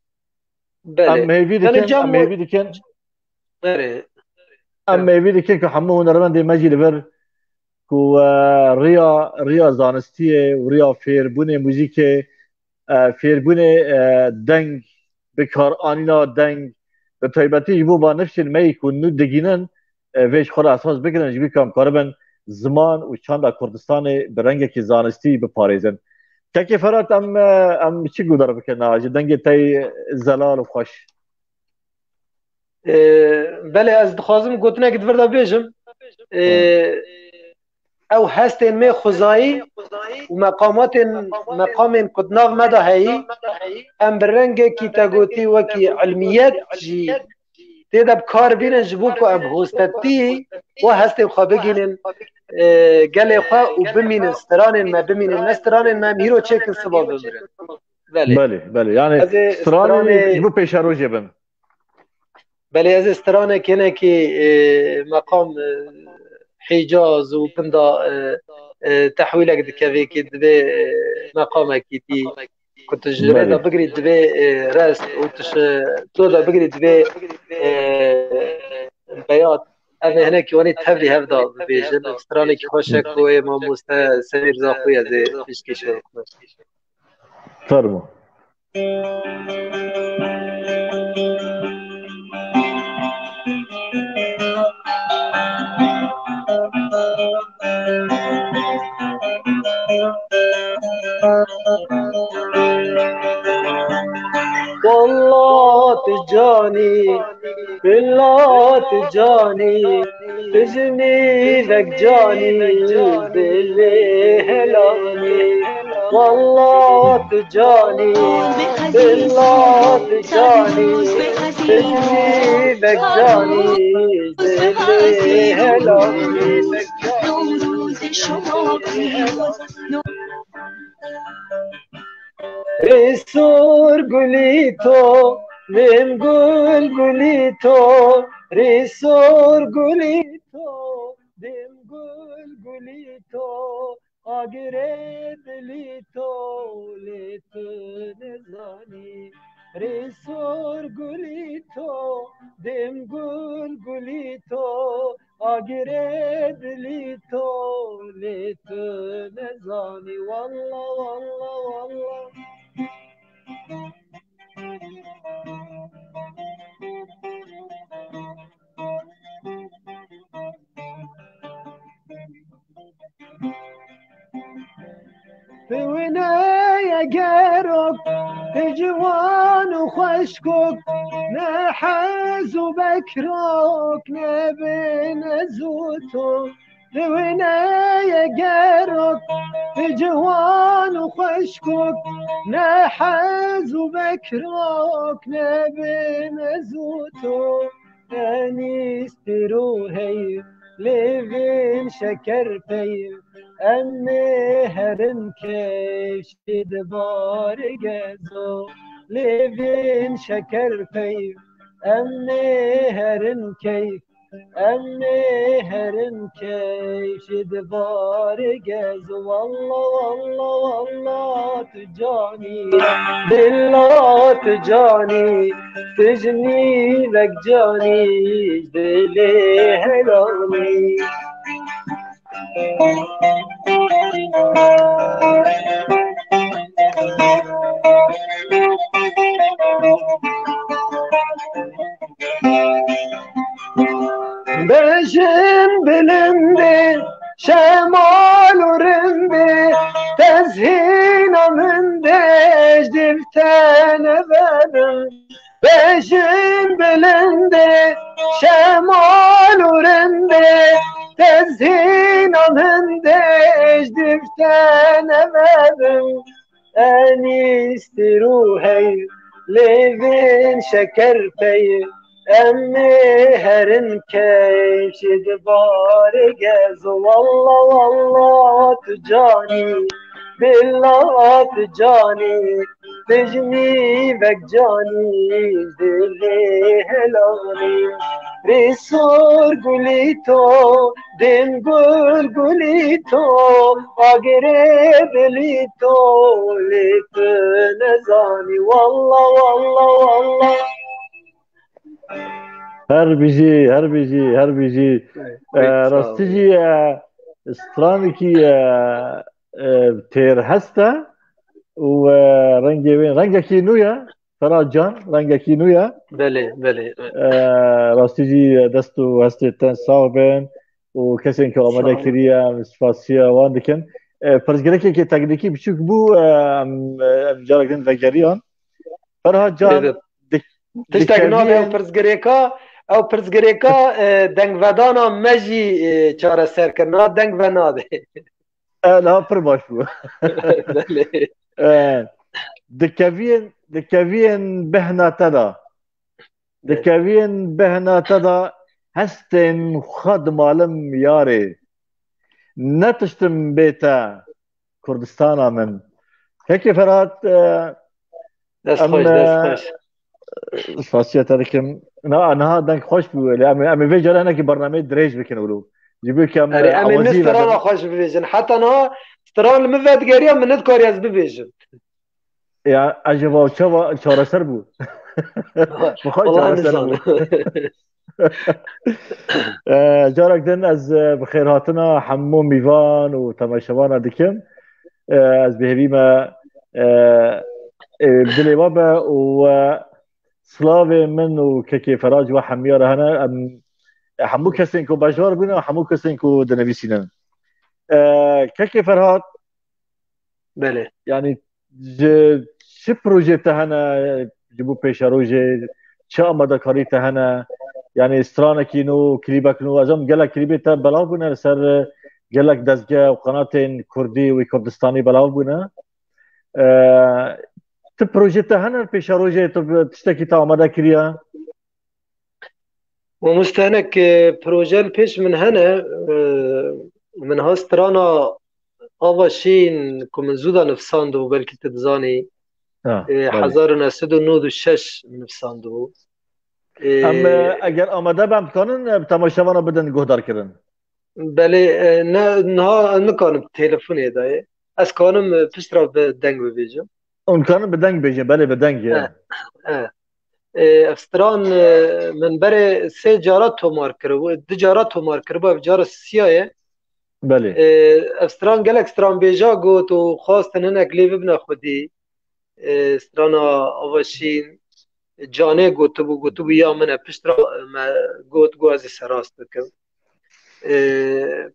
Belê. Em hêvî Yani dikin, cem em hêvî dikin, Belê. Em hêvî dikin ku hemû hunermendê me jî li vir ku, e, riya, riya zanistiyê û riya fêrbûnê muzîkê, e, fêrbûnê, e, deng, bikaranîna deng, bi taybetî ji bo banifşên me yî ku nû digînin, e, vê ji xwe re esas bigirin, ji bîr ku em karibin ziman û çanda Kurdistanê bi rengekî zanistî biparêzin. Kekê Ferhat, em, e, em çi guhdar bikin niha ji dengê te yî zelal û xweş? Ee, belê, ez dixwazim gotinek di vir de bêjim. Ee, ew hestên me xwezayî û meqamatên, meqamên ku di nav me de heyî, em bi rengekî te gotî wekî ilmiyet jî tê de bi kar bînin, ji bo ku em hostetî û hestên xwe bigînin, e, gelê xwe û bimînin, stranên me bimînin, ne stranên me em hîro çêkin siba bimirin. Belê. Belê, belê. Yani Ez ê stranê stranê ji bo pêşerojê bin. Belê, ez ê stranek hinekî, e, meqam, e, Hîcaz û binda, e, e, tehwîlek dikevê ki divê, e, meqamekî dî ku tu ji rê Belê. de bigirî divê, e, rest û tu ji to de bigirî divê, e, beyat. Ev ê hinekî wanî tevlî hev de bibêjin. Stranekî xweş e ku ê mamoste Semîr Zaxoyî ez ê piştgî şev xwe. Fermo. Wallah tu canî, billah tu canî, tu ji nîvek canî, dilê helanî. Wallah tu canî, billah tu canî, tu ji nîvek canî, dilê helanî. Rêsor gulî to, vêm gul gulî to, rêsor gulî to, dêm gul gulî to, agirê dilî to, lê tu nizanî. Rêsor gulî to, dêm gul gulî to, agirê dilî to, lê tu nezanî. Wallah, wallah, wallah. Tu wineye gerok, tu ciwan û xweşkok, ne hez û bekrok, ne bin ez û to. Tu wineye gerok, tu ciwan û xweşkok, ne hez û bekrok, ne bin ez û to. Tenî stîr û heyv, lêvên şeker peyv, em ê herin keyf ji dibar gezo. Lêvên şeker peyv, em ê herin keyf, em ê herin keyf ji dibar gezo. Wallah, wallah, wallah. Tu canî, dila tu canî, tu ji nîvek canî, ji dilê helanî. Bejin bilindê, şemal û rindê, tezhîna min dê ji div te nevedim. Bejin bilindê, şemal û rindê, tezhîna min dê ji div te nevedim. Enî stîr û heyv, lêvên şeker peyv, em ê herin keyf ji dibar gezo. Wallah, wallah, tu canî, billah tu canî, tu ji nîvek canî, dilê helanî. Rê sor gulî to, dêm gul gulî to, agirê bilî to, lê tu nezanî. Walla, walla, walla. Her bijî, her bijî, her bijî. Pek Ee, sağ ol. Rastî jî, e, stranekî, e, e, têr hest e û, e, rengê wê, rengekî nû ye. Ferhat Can, rengekî nû ye. Belê, belê. E, rastî jî dest û hestê te sax bin û kesên ku amade kiriye, em spasiya wan dikin. E, pirsgirêkekê teknîkî biçûk bû, e, em, em carek din vegeriyan. Ferhat Can, Evet. dik-, Tiştek nabe ew dikeviyên pirsgirêka, ew pirsgirêka, e, dengvedana me jî, e, çareser kir. Na deng venade. E, niha pir baş bû. Belê. E, dikeviyên, dikeviyên behna te de. Belê. Dikeviyên behna te de hestên xwe dimalim yarê. Ne tiştim bê te Kurdistana min. Kekê Ferhat, e, Dest em, xweş, dest e, xweş. Spasiya te dikim. Na, niha deng xweş bû. Lê em, em ê vê cara hinekî bernameyê dirêj bikin wilo. Ji bo ku em, Erê, e, em ê awazî nustirana vedin. Xweş bibêjin. Heta niha stran li min vedigeriya, min nedikariya ez bibêjim. Ya, acaba çawa çareser bû? Bi xwe Wala çareser nizam. Bû. E, carek din ez, e, bi xêrhatina hemû mîvan û temaşevana dikim. E, ez bi hêvî me, e, e, dilê we be û, e, silavê min û kekê Ferhat we hemiya re hene. Em, e, hemû kesên ku beşdar bûne, hemû kesên ku dinivîsînin. E, kekê Ferhat, Belê. Yani ji çi projê te hene ji bo pêşerojê, çi amadekarî te hene? Yani stranekî nû, klîbek nû, ez em gelek klîbê te belav bûne li ser gelek dezge û qenatên kurdî û Kurdistanî belav bûne. Ee, ti projê te hene li pêşerojê, tu tiştekî te amade kiriye? Mamoste, hinek, e, proje li pêş min hene. E, min ha strana Ava Şîn ku min zû da nivsandibû, belkî tu dizanî. Ha, E, belê. Hezar û neh sed û nod û şeş nivsandibû. E, Em, e, eger amade be, em dikarin, e, bi temaşevana bidin guhdarkirin. Belê, e, ne, niha nikarim telefonê de ye. Ez karim, e, piştre bi deng bibêjim. Hûn karin bi deng bêjin, belê bi deng ye. E, e. E, ev stran, e, min berê sê cara tomar kiribû, du cara tomar kiribû, ev cara siya ye. Belê. E, ev stran gelek stranbêja got û xwestin hinek lê bibine xwedî. E, strana Ava Şîn, Canê gotibû, gotibû ya min e, piştra me got, got ez ê serast bikim. E,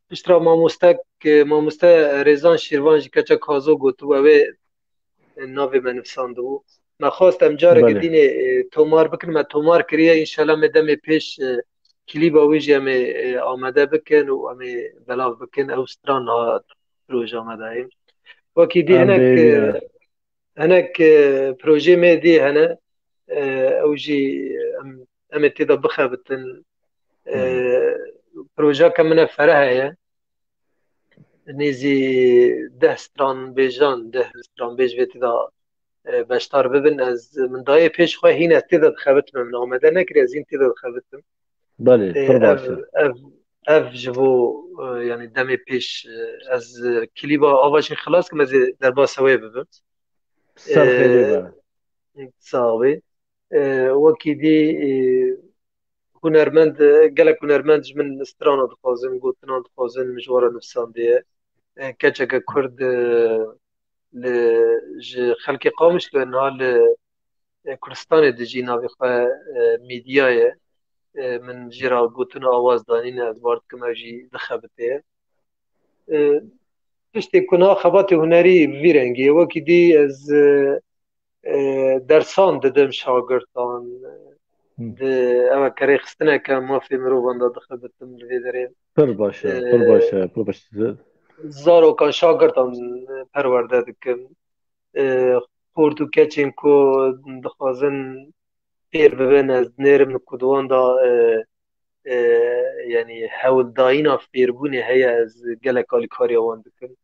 piştra mamoste, mamoste Rêzan Şîrvan jî, keça Kazo gotibû, ew ê navê me nivsandibû. Me xwest em careke Belê. dînê, e, tomar bikin, me tomar kiriye, înşallah me demê pêş, e, klîba wî jî em ê, e, amade bikin û em ê belav bikin. Ew stran niha rojame de ye. Wekî dî Em hinek, bêjin. e, Hinek, e, projeyê me dî hene, e, ew jî em, em ê tê de bixebitin. E, Hmm. Projeyeke min e Fereh heye. Nêzî deh stranbêjan, deh stranbêj vê tê de, e, beşdar bibin. Ez, min dayê pêş xwe hîn ez tê de dixebitim, min amade nekiriye, ez hîn tê de dixebitim. Belê, E, pir baş ev, e. ev, ev ji bo, e, yani demê pêş, e, ez, e, klîba Ava Şîn xilas kim, ez ê derbasa wê bibim. Ser xêrê E, be. Sax bî. E, wekî dî, e, hunermend, e, gelek hunermend ji min strana dixwazin, gotina dixwazin, min ji we re nivsandiye. E, keçeke Kurd, e, li, ji xelkê Qamişlo ye, niha li, e, Kurdistanê dijî, navê xwe, e, Mîdya ye. E, min jê re gotin û awaz danîne, ez bar dikim ew jî dixebitê. E, tiştê ku niha xebatê hunerî vî rengî ye. Wekî dî ez, e, e, dersan didim şagirtan. Hı. Di, ew e, kerêxistineke mafê mirovan de dixebitim li vê derê. Pir baş e, E, pir baş e, pir baş e. Zarokan, şagirtan, e, perwerde dikim. E, xort û keçên ku dixwazin fêr bibin, ez dinêrim ku di wan de, e, e, yani hewldayîna fêrbûnê heye, ez gelek alîkariya wan dikim.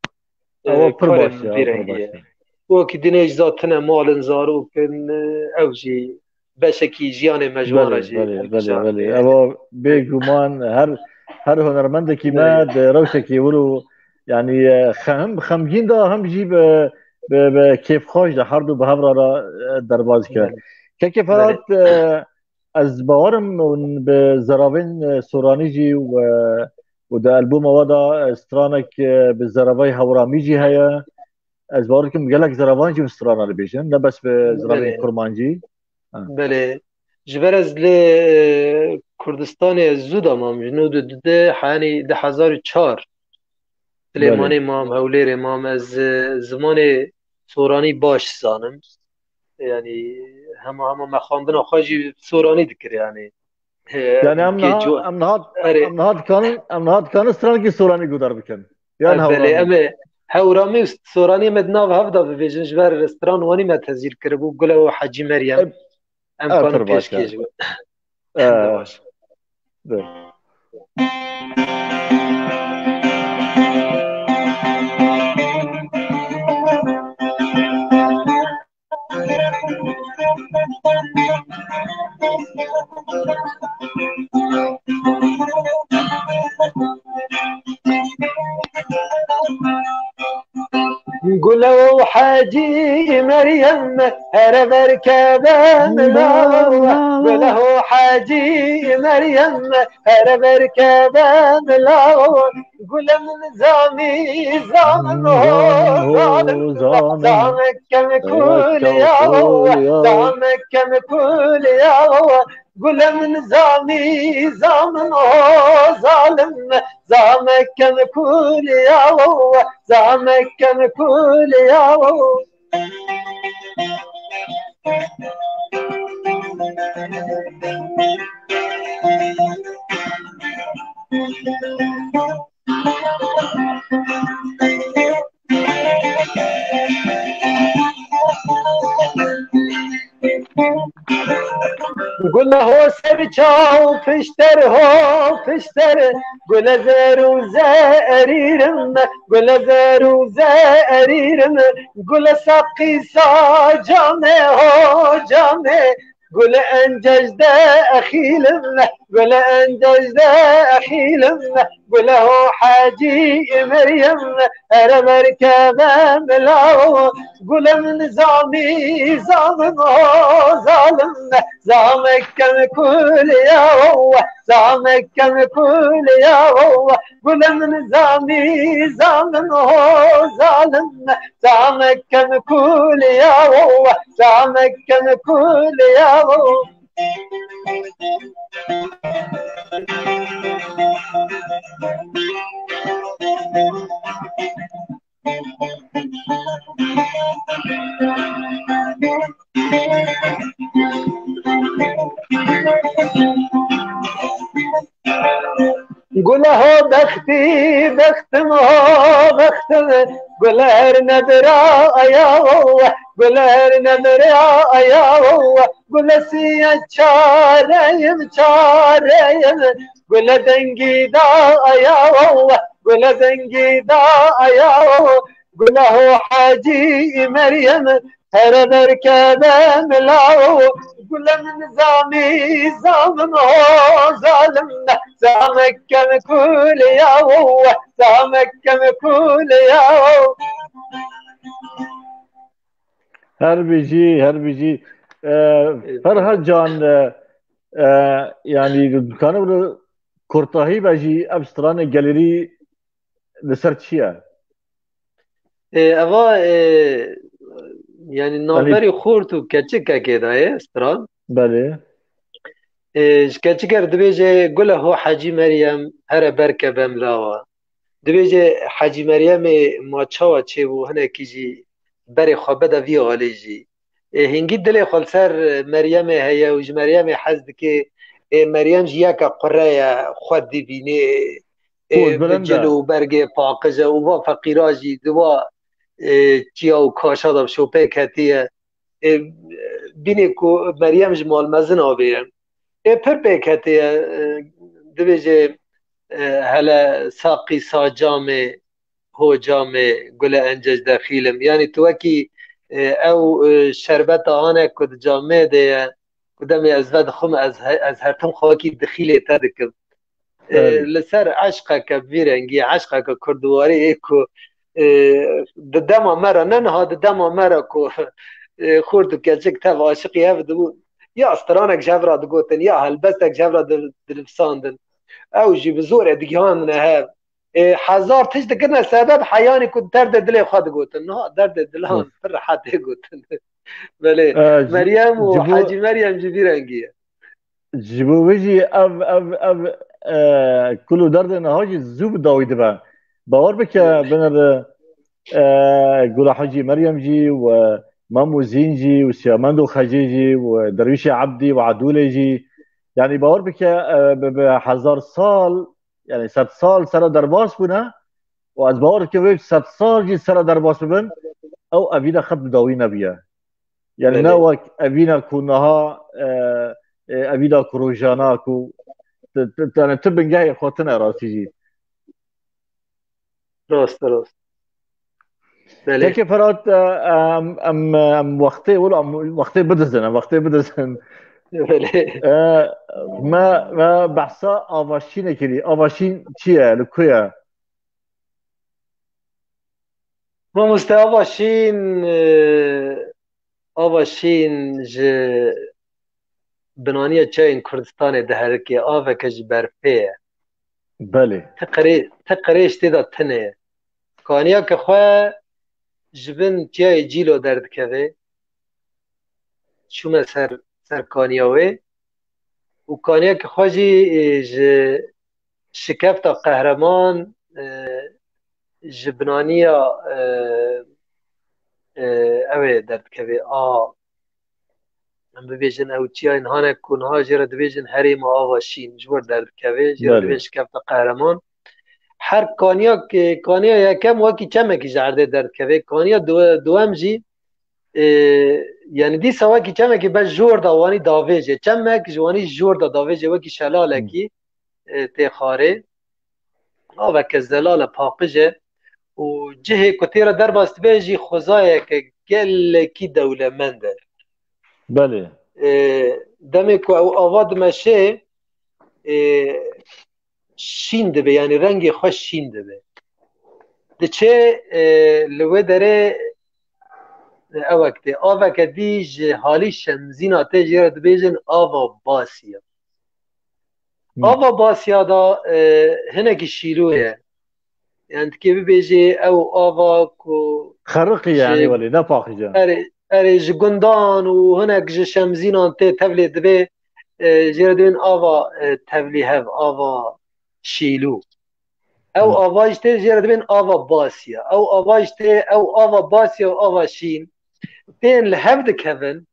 E, Ewa pir karê baş min e, vî ewa pir rengî baş ye. e. Wekî dinê jî zatine malin zarokin, e, ew jî beşekî jiyanê me ji wan re Belê, jî belê, belê, hilbijart. belê. Yani Ewa bêguman her her hunermendekî me Belê. di rewşekî wilo, yani, e, xe-, hem xemgîn de hem jî bi, bi, bi kêfxweş de her du bi hev re re, e, derbas dike. Belê. Kekê Belê. Ferhat, e, ez bawerim hûn bi zeravên, e, soranî jî û, e, û di albûma we de, e, stranek, e, bi zeravayê hewramî jî heye. Ez bawer dikim gelek zeravan jî bi strana dibêjin, ne bes bi zeravên Belê. kurmancî. Ha. Belê. Ji ber ez li, e, Kurdistanê ez zû de mam, ji nod û du de, hanî du hezar û çar. Belê. Silêmanê mam, Hewlêrê mam, ez, e, zimanê soranî baş zanim. Yani hema hema me xwendina xwe jî soranî dikir yani. E, Yani em kê niha, cu-, em niha, erê. em niha dikanin, em niha dikanin stranekî soranî guhdar bikin. Yan E, belê, hewramî. em ê hewramî û soranî me di nav hev de bibêjin, ji ber stran wanî me tezîr kiribû, Gule û Hecî Meryem. E, Em ev kanin pir baş e. pêşkêş bin. E, Baş. dur. Gule û Hecî Meryem here berkeve milaw. Gule û Hecî Meryem here berkeve milaw. Gule min zamî zamin ho zalim. Zamek kem kuliya, zamek kem kuliya. Gule min zamî zamin ho zalim. Zamek kem kuliya, zamek kem kuliya. Gule ho ser çaw pişter ho pişter, gule zer û zerîrim, gule zer û zerîrim, gule saqî sa came ho came, gule encej de exîlim, gule encej de exîlim, gule ho Hecî Meryem, here berkeve milaw. Gule min zamî zamin ho zalim, zamek kem kuliya, zamek kem kuliya. Gule min zamî zamin ho zalim, zamek kem kuliya, zamek kem kuliya. Gule ho bextî, bextim ho bextim, gule her nebira ayaw, gule her nebira ayaw, gule siye çareyim, çareyim, gule dengî da ayaw, gule dengî da ayaw, gule ho Hecî Meryem, here berkeve milaw. Gule min zamî zamin ho zalim, zamek kem kuliya, zamek kem kuliya. Her bijî, her bijî. Ee, Ferhat Can, e, e, yani dikane bi kurtahî be jî ev stranê gelêrî li ser çi ye? Ê, eva, ê, yani Belê. navberî xort û keçikekê de ye, stran. Belê. Ê, ji keçike re dibêje, Gule ho Hecî Meryem, here berkeve milawa. Dibêje, Hecî Meryemê ma çawa çêbû, hinekî jî berê xwe bide vî alî jî. Ê, hingî dilê xwe li ser Meryemê heye û ji Meryemê hez dike. Ê, Meryem jî yeke qure ye, xwe dibîne. Ê, Poz bilind e. Cil û bergê paqij e û va feqîra jî di va, ê, çiya û kaşa de bi şopê ketiye. Ê, bînê ku Meryem ji mal mezin avê ye. Ê, pir pê ketiye, ê, dibêje, ê, hele saqî sa camê, ho camê, gule encej dexîlim. Yani tu wekî, ê, ew, ê, şerbeta ane ku di camê de ye, Ku demê ez vedixwim, ez he-, ez her tim xwe wekî dixîlê te dikim. E, Belê. Li ser eşqeke bi vî rengî, eşqeke kurdiwarî ê ku, e, di dema me re, ne niha, di dema me re ku, e, xort û keçik tev aşiqî hev dibûn, ya stranek ji hev re digotin, ya helbestek ji hev re di-, dinivsandin. Ew jî bi zorê digihandine hev. E, hezar tişt dikirine sebeb heyanî ku derdê dilê xwe digotin. Niha derdê dilan Hı. pir rehet tê gotin. Belê. E, ji-, Meryem û ji bo Hecî Meryem jî vî rengî ye. Ji bo wê jî ev, ev, ev, e, kul û derdê niha jî zû bi dawî dibe. Bawer bike, Hı. binere, e, Gula Hecî Meryem jî û Mem û Zîn jî û Siyamend û Xecê jî û Derwîşê Ebdî û Edûlê jî. Yanî bawer bike, e, bi, bi hezar sal, yanî sed sal sere derbas bûne û ez bawer dikim wê sed sal jî sere derbas bibin, ew evîna xet bi dawî nebiye. Yanî ne Belê. wek evîna ku niha, e, e, evîna ku rojana ku tu, tu, tu, yanî tu bingehê xwe tune rastî jî. Rast, rast. Belê. Peki Ferhat, e, em, em, em wextê, wilo em wextê bidizin, em wextê bidizin. Belê. E, me, me behsa Avaşînê kirî. Avaşîn çi ye, li ku ye? Mamoste, Avaşîn, e, Avaşîn ji binaniya çiyayên Kurdistanê diherike, aveke ji berfê ye. Belê. Ti qirê-, ti qirêj tê de tune ye. Kaniyeke xwe ji bin çiyayê Cîlo derdikeve. Çûme ser, ser kaniya wê. Û kaniyeke xwe jî, e, ji şikefta Qehreman, e, ji binaniya, e, e, ew ê derdikeve. A, em bibêjin ew çiyayên hanek ku niha jê re dibêjin herêma Ava Şîn, ji wir derdikeve, jê re Belê. dibên şikefta Qehreman. Her kaniya, kaniya yekem wekî çemekî ji erdê derdikeve. Kaniya du-, duwem jî, e, yanî dîsa wekî çemekî be jor da wanî davêje. Çemek ji wanî jor da davêje, wekî şelalekî, e, tê xarê. Aveke zelal e, paqij e. Û cihê ku tê re derbas dibe jî xwezayeke gelekî dewlemend e. Belê. E, demê ku ew ava dimeşe, e, şîn dibe, yanî rengê xwe şîn dibe. Diçe, e, li wê derê, e, ewek tê. Aveke dî ji halî şemzîna tê, jê re dibêjin ava Basiya. Hmm. Ava Basiya da, e, hinekî şîlû ye. Yani dikê bibêjê ew ava ku Xeriqî ye, ji yanî welê, ne paqij e. Erê, erê, ji gundan û hinek ji şemzînan tê tevlê dibe, e, jê re dibên ava, e, tevlî hev, ava şîlû. Ew Hmm. ava jî tê jê re dibên ava Basiya. Ew ava jî tê, ew ava Basiya û ava Şîn tên li hev dikevin,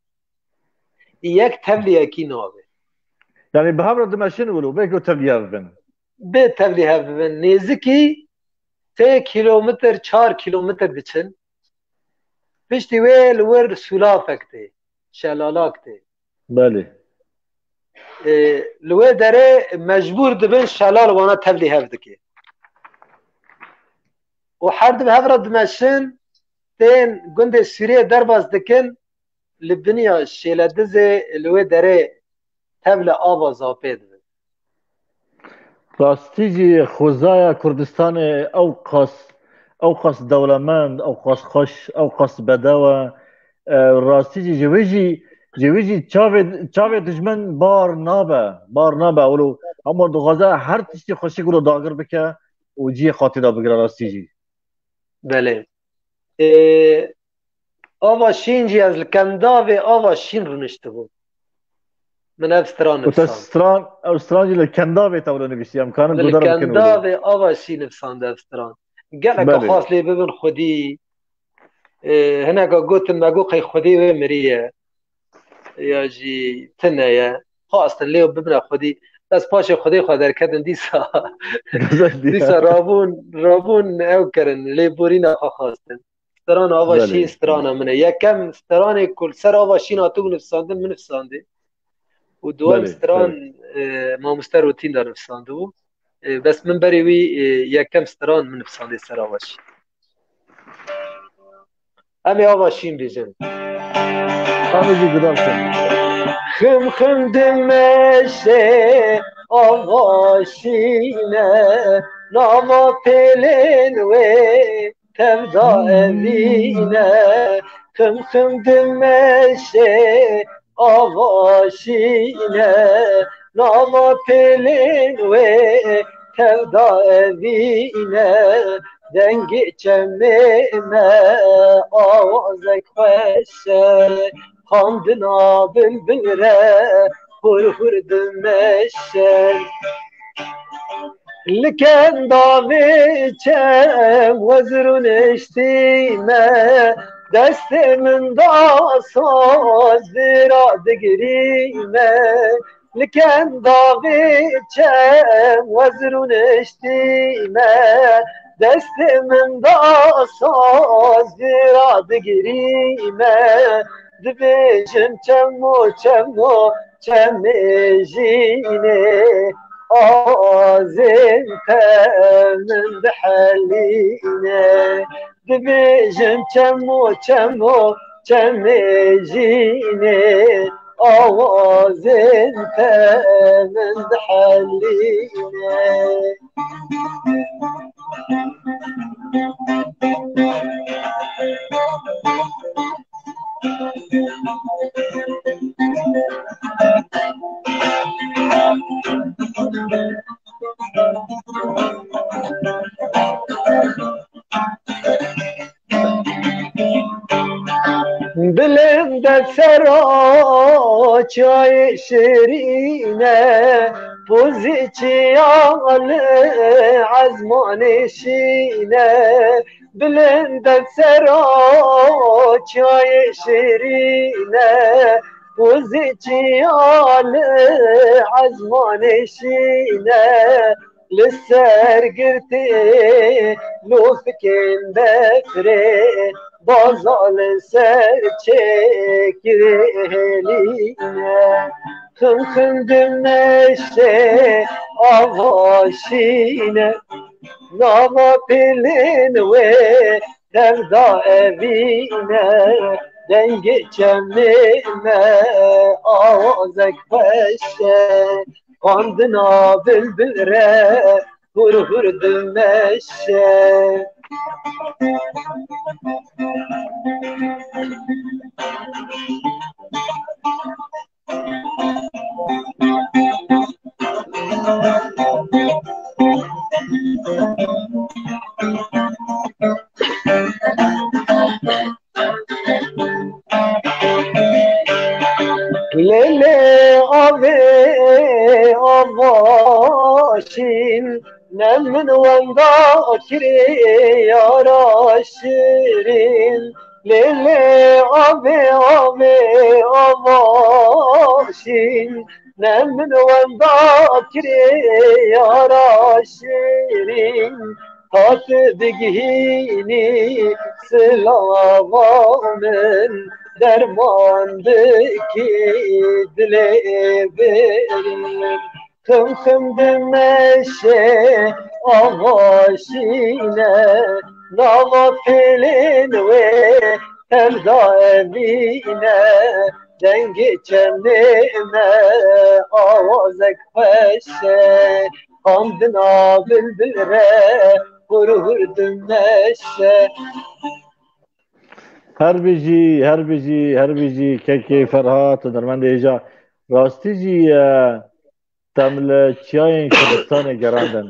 yek tevliyekî nabe. Yani bi hev re dimeşin wilo, bê ku tevliya bibin. Bê tevlî hev bibin. Nêzikî sê kilometr, çar kilometr diçin. Piştî wê li wir sûlafek tê, şelalak tê. Belê. Ê, li wê derê mecbûr dibin şelal wana tevlî hev dike. Û her du bi hev re dimeşin, tên gundê Sûriyê derbas dikin, li biniya Şêledizê li wê derê tevle ava Zapê dibin. Rastî jî xwezaya Kurdistanê ew qas, ew qas dewlemend, ew qas xweş, ew qas bedew e. E, rastî jî ji wê jî, ji wê jî çavê, çavê dijmin bar nabe, bar nabe. Wilo hema dixwaze her tiştî xweşik wilo dagir bike û cihê xwe tê de bigire rastî jî. Belê. Ê, Ava Şîn jî ez li Kendavê Ava Şîn rûniştibûm. Min ev stran Û te nivîsand. stran, ew stran jî li Kendavê te wilo nivîsî. Em karin Min li guhdar bikin wilo. Kendavê Ava Şîn nivîsand ev stran. Geleka Belê. xas lê bibin xwedî. Ê, hineka gotin me got qey xwedî wê miriye. Ya jî tune ye. Xwastin lê bibine xwedî. Bes paşê xwedê xwe derketin dîsa. Dîsa rabûn, rabûn ew kirin. Lêborîna xwe xwastin. Strana Ava Belê. Şîn strana min e. Yekem stranê ku li ser Ava Şîn hatibû nivîsandin, min nivîsandê. Û duwem Belê, stran, belê. e, mamoste Rotîn de nivîsandibû. E, bes min berê wî, e, yekem stran min nivîsandê ser Ava Şîn. Em ê Ava Şîn bêjin. Em ê jî guhdar bikin. Xim xim dimeşe ava şîne, nava pêlên wê tevda evîne. Xim xim dimeşe ava şîne, nava pêlên wê tevda evîne. Dengê çemê me awazek xweş e, xandina bilbil re hur hur dimeşe. Li kenda vê çem wezir û niştî me, destê min da soz vira digirî me. Li kenda vê çem wezir û niştî me, destê min da soz vira digirî me. Dibêjim çemo çemo çemê jînê, azên te min dihelîne. Dibêjim çemo çemo çemê jînê, awazên te min dihelîne. Bilind e sera çiyayê şirîne, pozî çiya li ezmanê şîne. Bilind e sera çiyayê şirîne, pozî çiya li ezmanê şîne. Li ser girtê lofikên befrê, baza li ser çêkirê hêlîne. Xim xim dimeşe ava şîne, nava pêlên wê tevda evîne. Dengê çemê me awazek xweş e, xwendina bilbil re hur hur dimeşe. Lê lê avê ava şîn, ne min wenda kirê yara şirîn. Lê lê avê avê ava şîn, ne min wenda kirê yara şirîn. Ka tu digihînî silava min, derman dikî dilê birîn. Xim xim dimeşe ava şîne, nava pêlên wê tevda evîne. Dengê çemê me awazek xweş e, xwendina bilbil re hur hur dimeşe. Her bijî, her bijî, her bijî kekê Ferhat, hunermendê hêja. Rastî jî, e, tem li çiyayên Kurdistanê gerandin.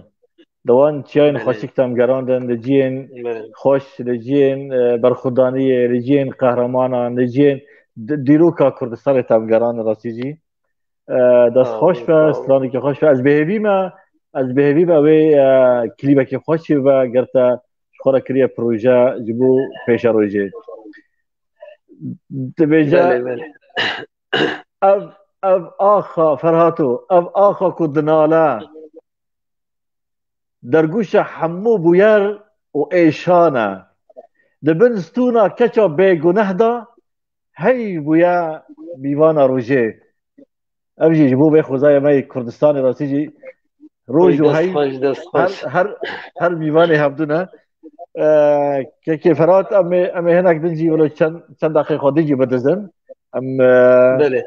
Di wan çiyayên Belê. xweşik tem gerandin, li ciyên Belê. xweş, li ciyên, e, berxwedaniyê, li ciyên qehremanan, li ciyên di-, dîroka Kurdistanê tem gerandin rastî jî. E, dest Sağ xweş olun, be, sağ olun. stranekî xweş be. Ez bêhêvî me, ez bêhêvî me wê, e, klîbekî xweş jî be, ger te ji xwe re kiriye proje ji bo pêşerojê. Dibêje, Belê, belê. ev, ev axa, Ferhato, ev axa ku dinale, dergûşa hemû bûyer û êşan e. Di bin stûna keça bêguneh de hey bûye mîvana rojê. Ev jî ji bo vê xwezaya me yê Kurdistanê rastî jî roj Ey, û dest hey xweş, dest her, xweş. her, her mîvanê hevdû ne. Ee, kekê Ferhat, em ê, em ê hinek din jî wilo çend, çend deqê xwe din jî bidizin. Em, e, Belê.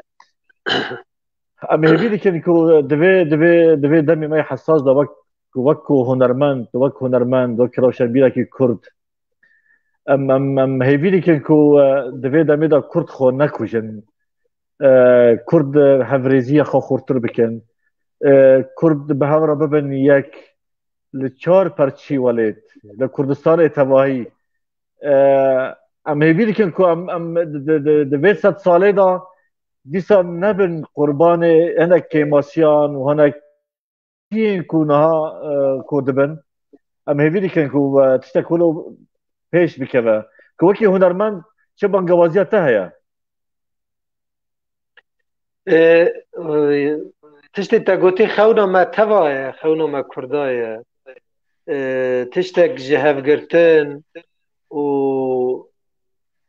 Em hêvî dikin ku divê, divê, divê demê me hesas de wek, wek ku hunermend, wek hunermend, wek rewşenbîrekî Kurd. Em, em, em hêvî dikin ku, e, divê demê de Kurd xwe nekujin. E, Kurd hevrêziya xwe xurtir bikin. E, Kurd bi hev re bibin yek li çar perçî welêt, li Kurdistanê tevahî. E, em hêvî dikin ku em, em di, di, di, di vê sed salê de dîsa nebin qurbanê hinek kêmasiyan û hinek yên ku niha, e, ku dibin. Em hêvî dikin ku, e, tiştek wilo pêş bikeve. Ku wekî hunermend çi bangewaziya te heye? E, e, tiştê te gotî xewna me teva ye, xewna me Kurda ye. E, tiştek ji hevgirtin û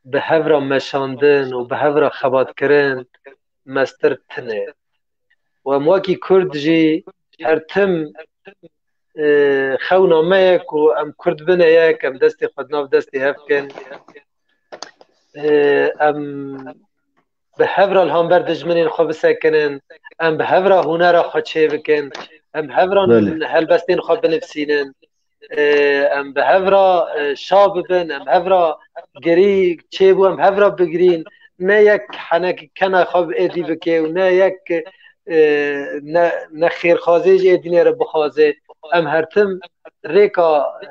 bi hev re meşandin û bi hev re xebatkirin mestir tune. Û em wekî Kurd jî her tim, e, xewna me ye ku em Kurd bine yek, em destê xwe di nav destê hev kin. E, em bi hev re li hember dijminên xwe bisekinin, em bi hev re hunera xwe çêbikin, em hev re Belê. helbestên xwe binivîsînin. E, em bi hev re, e, şa bibin, em hev re girî çêbû, em hev re bigirîn. Ne yek henek kena xwe bi êdî bike û ne yek, e, ne, ne xêrxwazê ji êdînê re bixwaze. Em her tim rêka, e,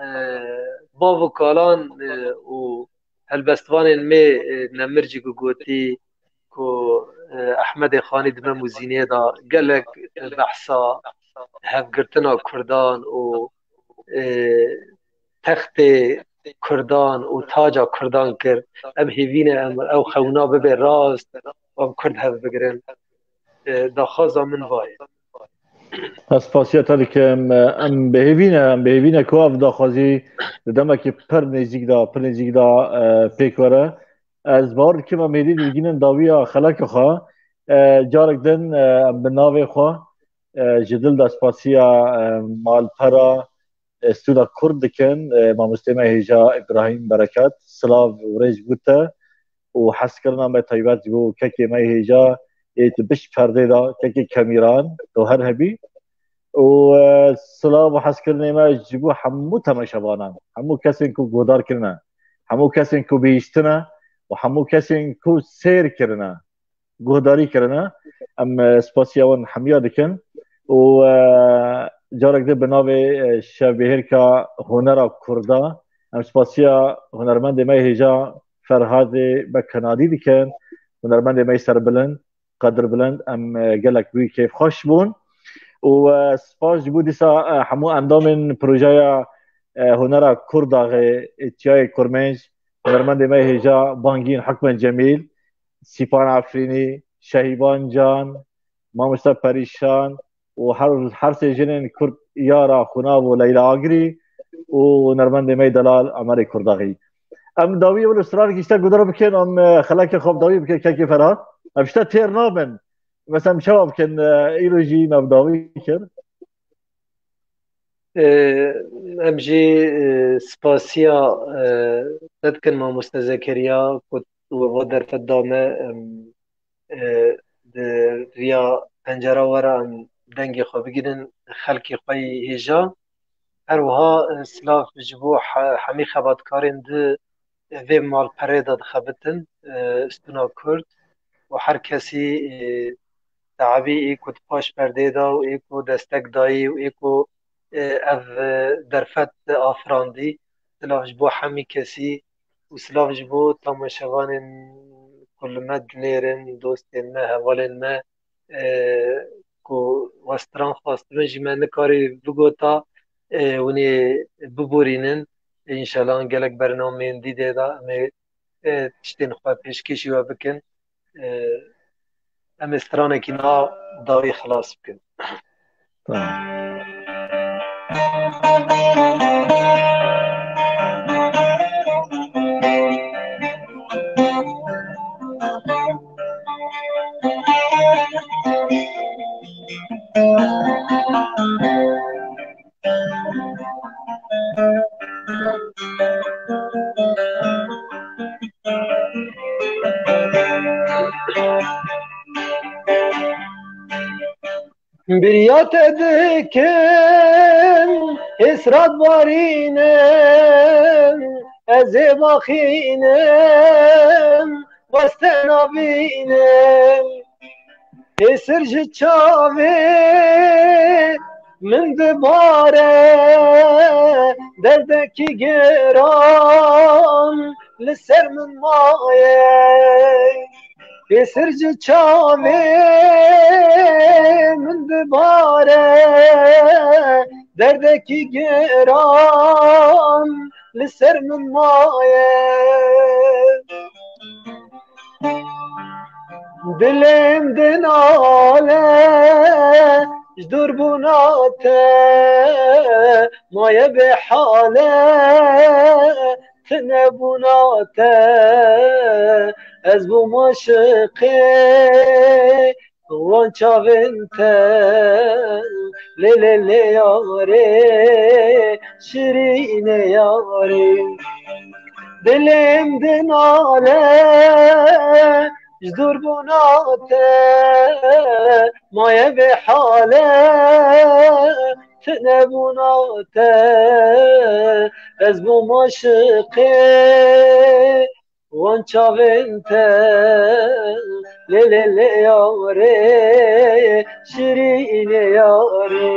bav û kalan, e, û helbestvanên me, e, nemir jî ku gotî ku, e, Ehmedê Xanî di Mem û Zînê de gelek behsa hevgirtina Kurdan û, e, textê Kurdan û taca Kurdan kir. Em hêvî ne em ew xewna bibe rast û em Kurd hev bigirin. E, daxwaza min va ye. Ez spasiya te dikim. Em bi hêvî ne, em bi hêvî ne ku ev daxwazî di demekî pir nêzîk de, pir nêzîk de, e, pêk were. Ez bawer dikim em hêdî digihînin dawiya xeleka xwe. E, carek din, e, em bi navê xwe, e, ji dil de spasiya, e, malpera, e, stûna Kurd dikin. E, mamostê me hêja Îbrahîm Berekat, silav û rêz bo te û hezkirina me taybet ji bo kekê me hêja ê tu pişt perdê de, kekê Kemîran, tu her hebî. Û, e, silav û hezkirinê me ji bo hemû temaşevanan, hemû kesên ku guhdar kirine, hemû kesên ku bihîstine û hemû kesên ku sêr kirine, guhdarî kirine. Em, e, spasiya wan hemiya dikin û, e, carek din bi navê, e, şevbihêrka hunera Kurda em spasiya hunermendê me hêja Ferhadê Bekenadî dikin, hunermendê me serbilind, qedirbilind. Em, e, gelek bi wî kêfxweş bûn û, e, spas ji bo dîsa, e, hemû endamên projeya, e, hunera Kurdaxê, Tiyayê Kurmênc, hunermendê me hêja Bangîn Hukmen Cemîl, Sîpan Efrînî, Şehîban Can, Mamoste Perîşan û her, her sê jinên Kurd, Yara Xunav û Leyla Agirî û hunermendê me delal Emerê Kurdaxî. Em dawî ew li stran gişte guhdar bikin, em, e, xelekê xwe bi dawî bikin, kekê Ferhat. Em ji te têr nabin. Mesela em çawa bikin, e, îro jî me bi dawî kir. E, em jî, e, spasiya, e, te dikin mamoste Zekeriya ku we va derfet da me, em, e, di riya pencera we re em dengê xwe bigihînin xelkê xwe yî hêja. Her wiha, e, silav ji bo he-, hemî xebatkarên di vê malperê de dixebitin, e, stûna Kurd û her kesî, e, teabî ê ku di paş perdê de û ê ku destek dayî û ê ku, e, ev, e, derfet afirandî. Silav ji bo hemî kesî û silav ji bo tamaşevanên ku li me dinêrin, dostên me, hevalên me, e, ku we stran xwestibin jî me nikarî bigota, e, hûn ê biborînin. Înşallah gelek bernameyên dî dê de em ê, e, tiştên xwe pêşkêşî we bikin. E, em ê stranekî niha dawî xilas bikin. Tamam. Biriya te dikim, hêsrat barînim, ez ê baxînim, weste nabînim. Hêsir ji çavê min dibare, derdekî giran li ser min maye. Hêsir ji çavê min dibare, derdekî giran li ser min maye. Dilêm dinale ji dûrbûna te, maye bê hale, tinebûna te, ez bûm aşiqê wan çavên te. Lê lê lê yarê, şirînê yarê. Dilêm dinale ji dûrbûna te, maye vê hale, tinebûna te, ez bûm aşiqê wan çavên te. Lê lê lê yarê, şirînê yarê.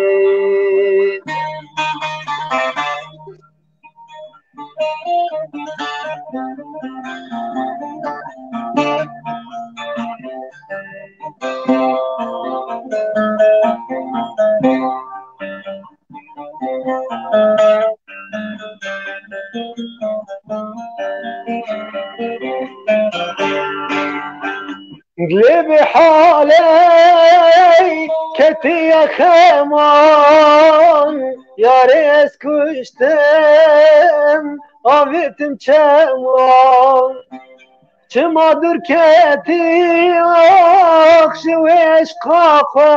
Dilê bi haley ketiye xeman, yarê ez kuştim, avêtim çeman. Çima dûr ketî, ax ji wê eşqa xwe,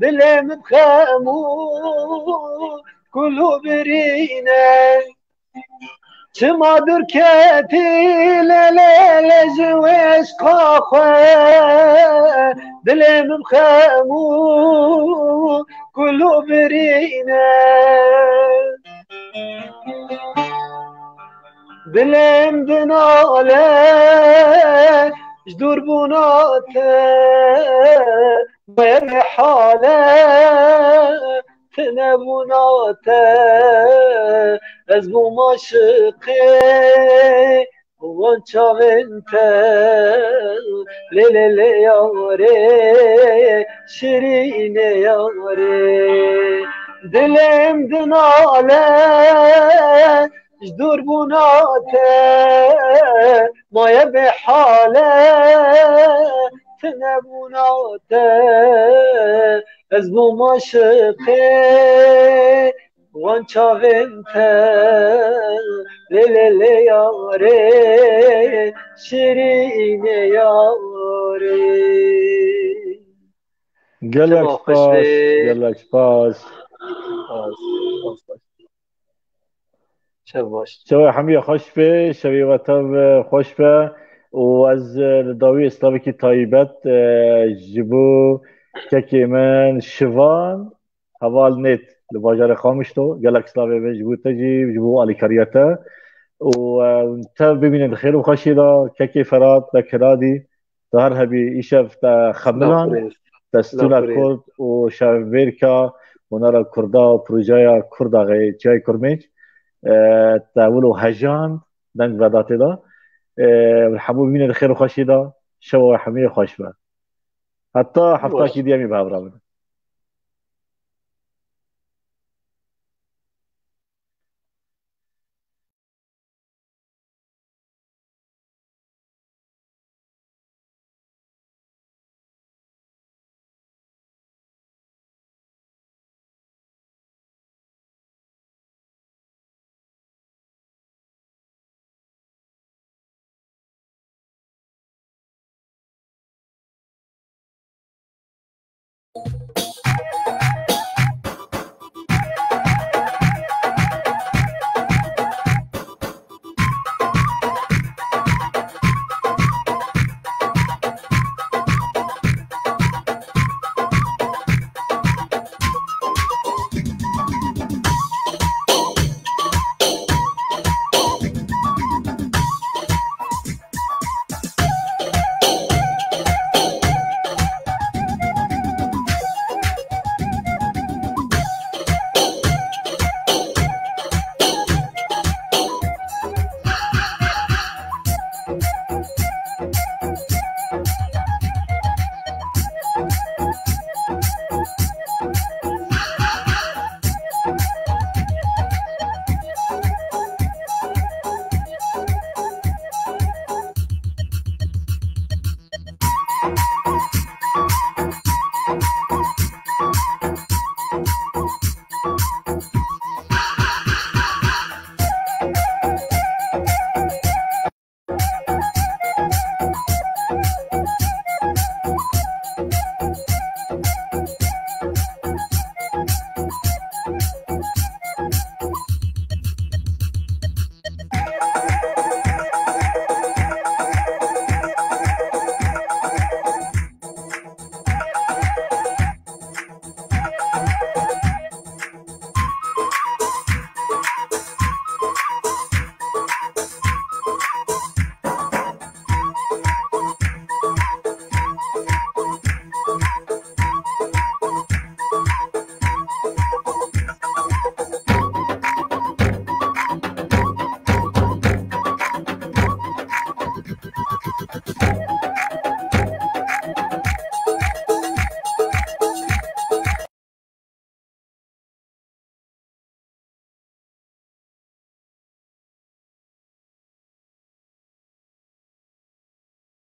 dilê min xem û kul û birîne. Çima dûr ketî, lê lê lê ji wê eşqa xwe, dilê min xem û kul û birîne. Dilêm dinale ji dûrbûna te, wê hale, tinebûna te, ez bûm aşiqê wan çavên te. Lê lê lê yarê, şirînê yarê. Dilêm dinale ji dûrbûna te, maye bê hale, tinebûna te, ez bûm aşiqê wan çavên te. Lê lê lê yarê, şirînê yarê. Gelek spas, gelek spas. Spas, spas, spas. Şev baş. Şeva hemî xweş be, şevê we tev xweş be û ez li dawî slavekî taybet, e, ji bo kekê min Şivan, heval Nêt li bajarê Qamişlo, gelek slavê be ji bo te jî, ji bo alîkariya te û, e, tev bimînin di xêr û xweşî de, kekê Ferat, te kiradî. Tu her hebî, îşev te xemilan, te stûna Kurd û şevbêrka hunera Kurda û projeya Kurda xê Çiyayê Kurmêc, e, te wilo hejand, deng veda tê de. E, hemû bimîne di xêr û xweşî de, şeva we hemî xweş be. Heta heftakî diyemî bi hev re bin.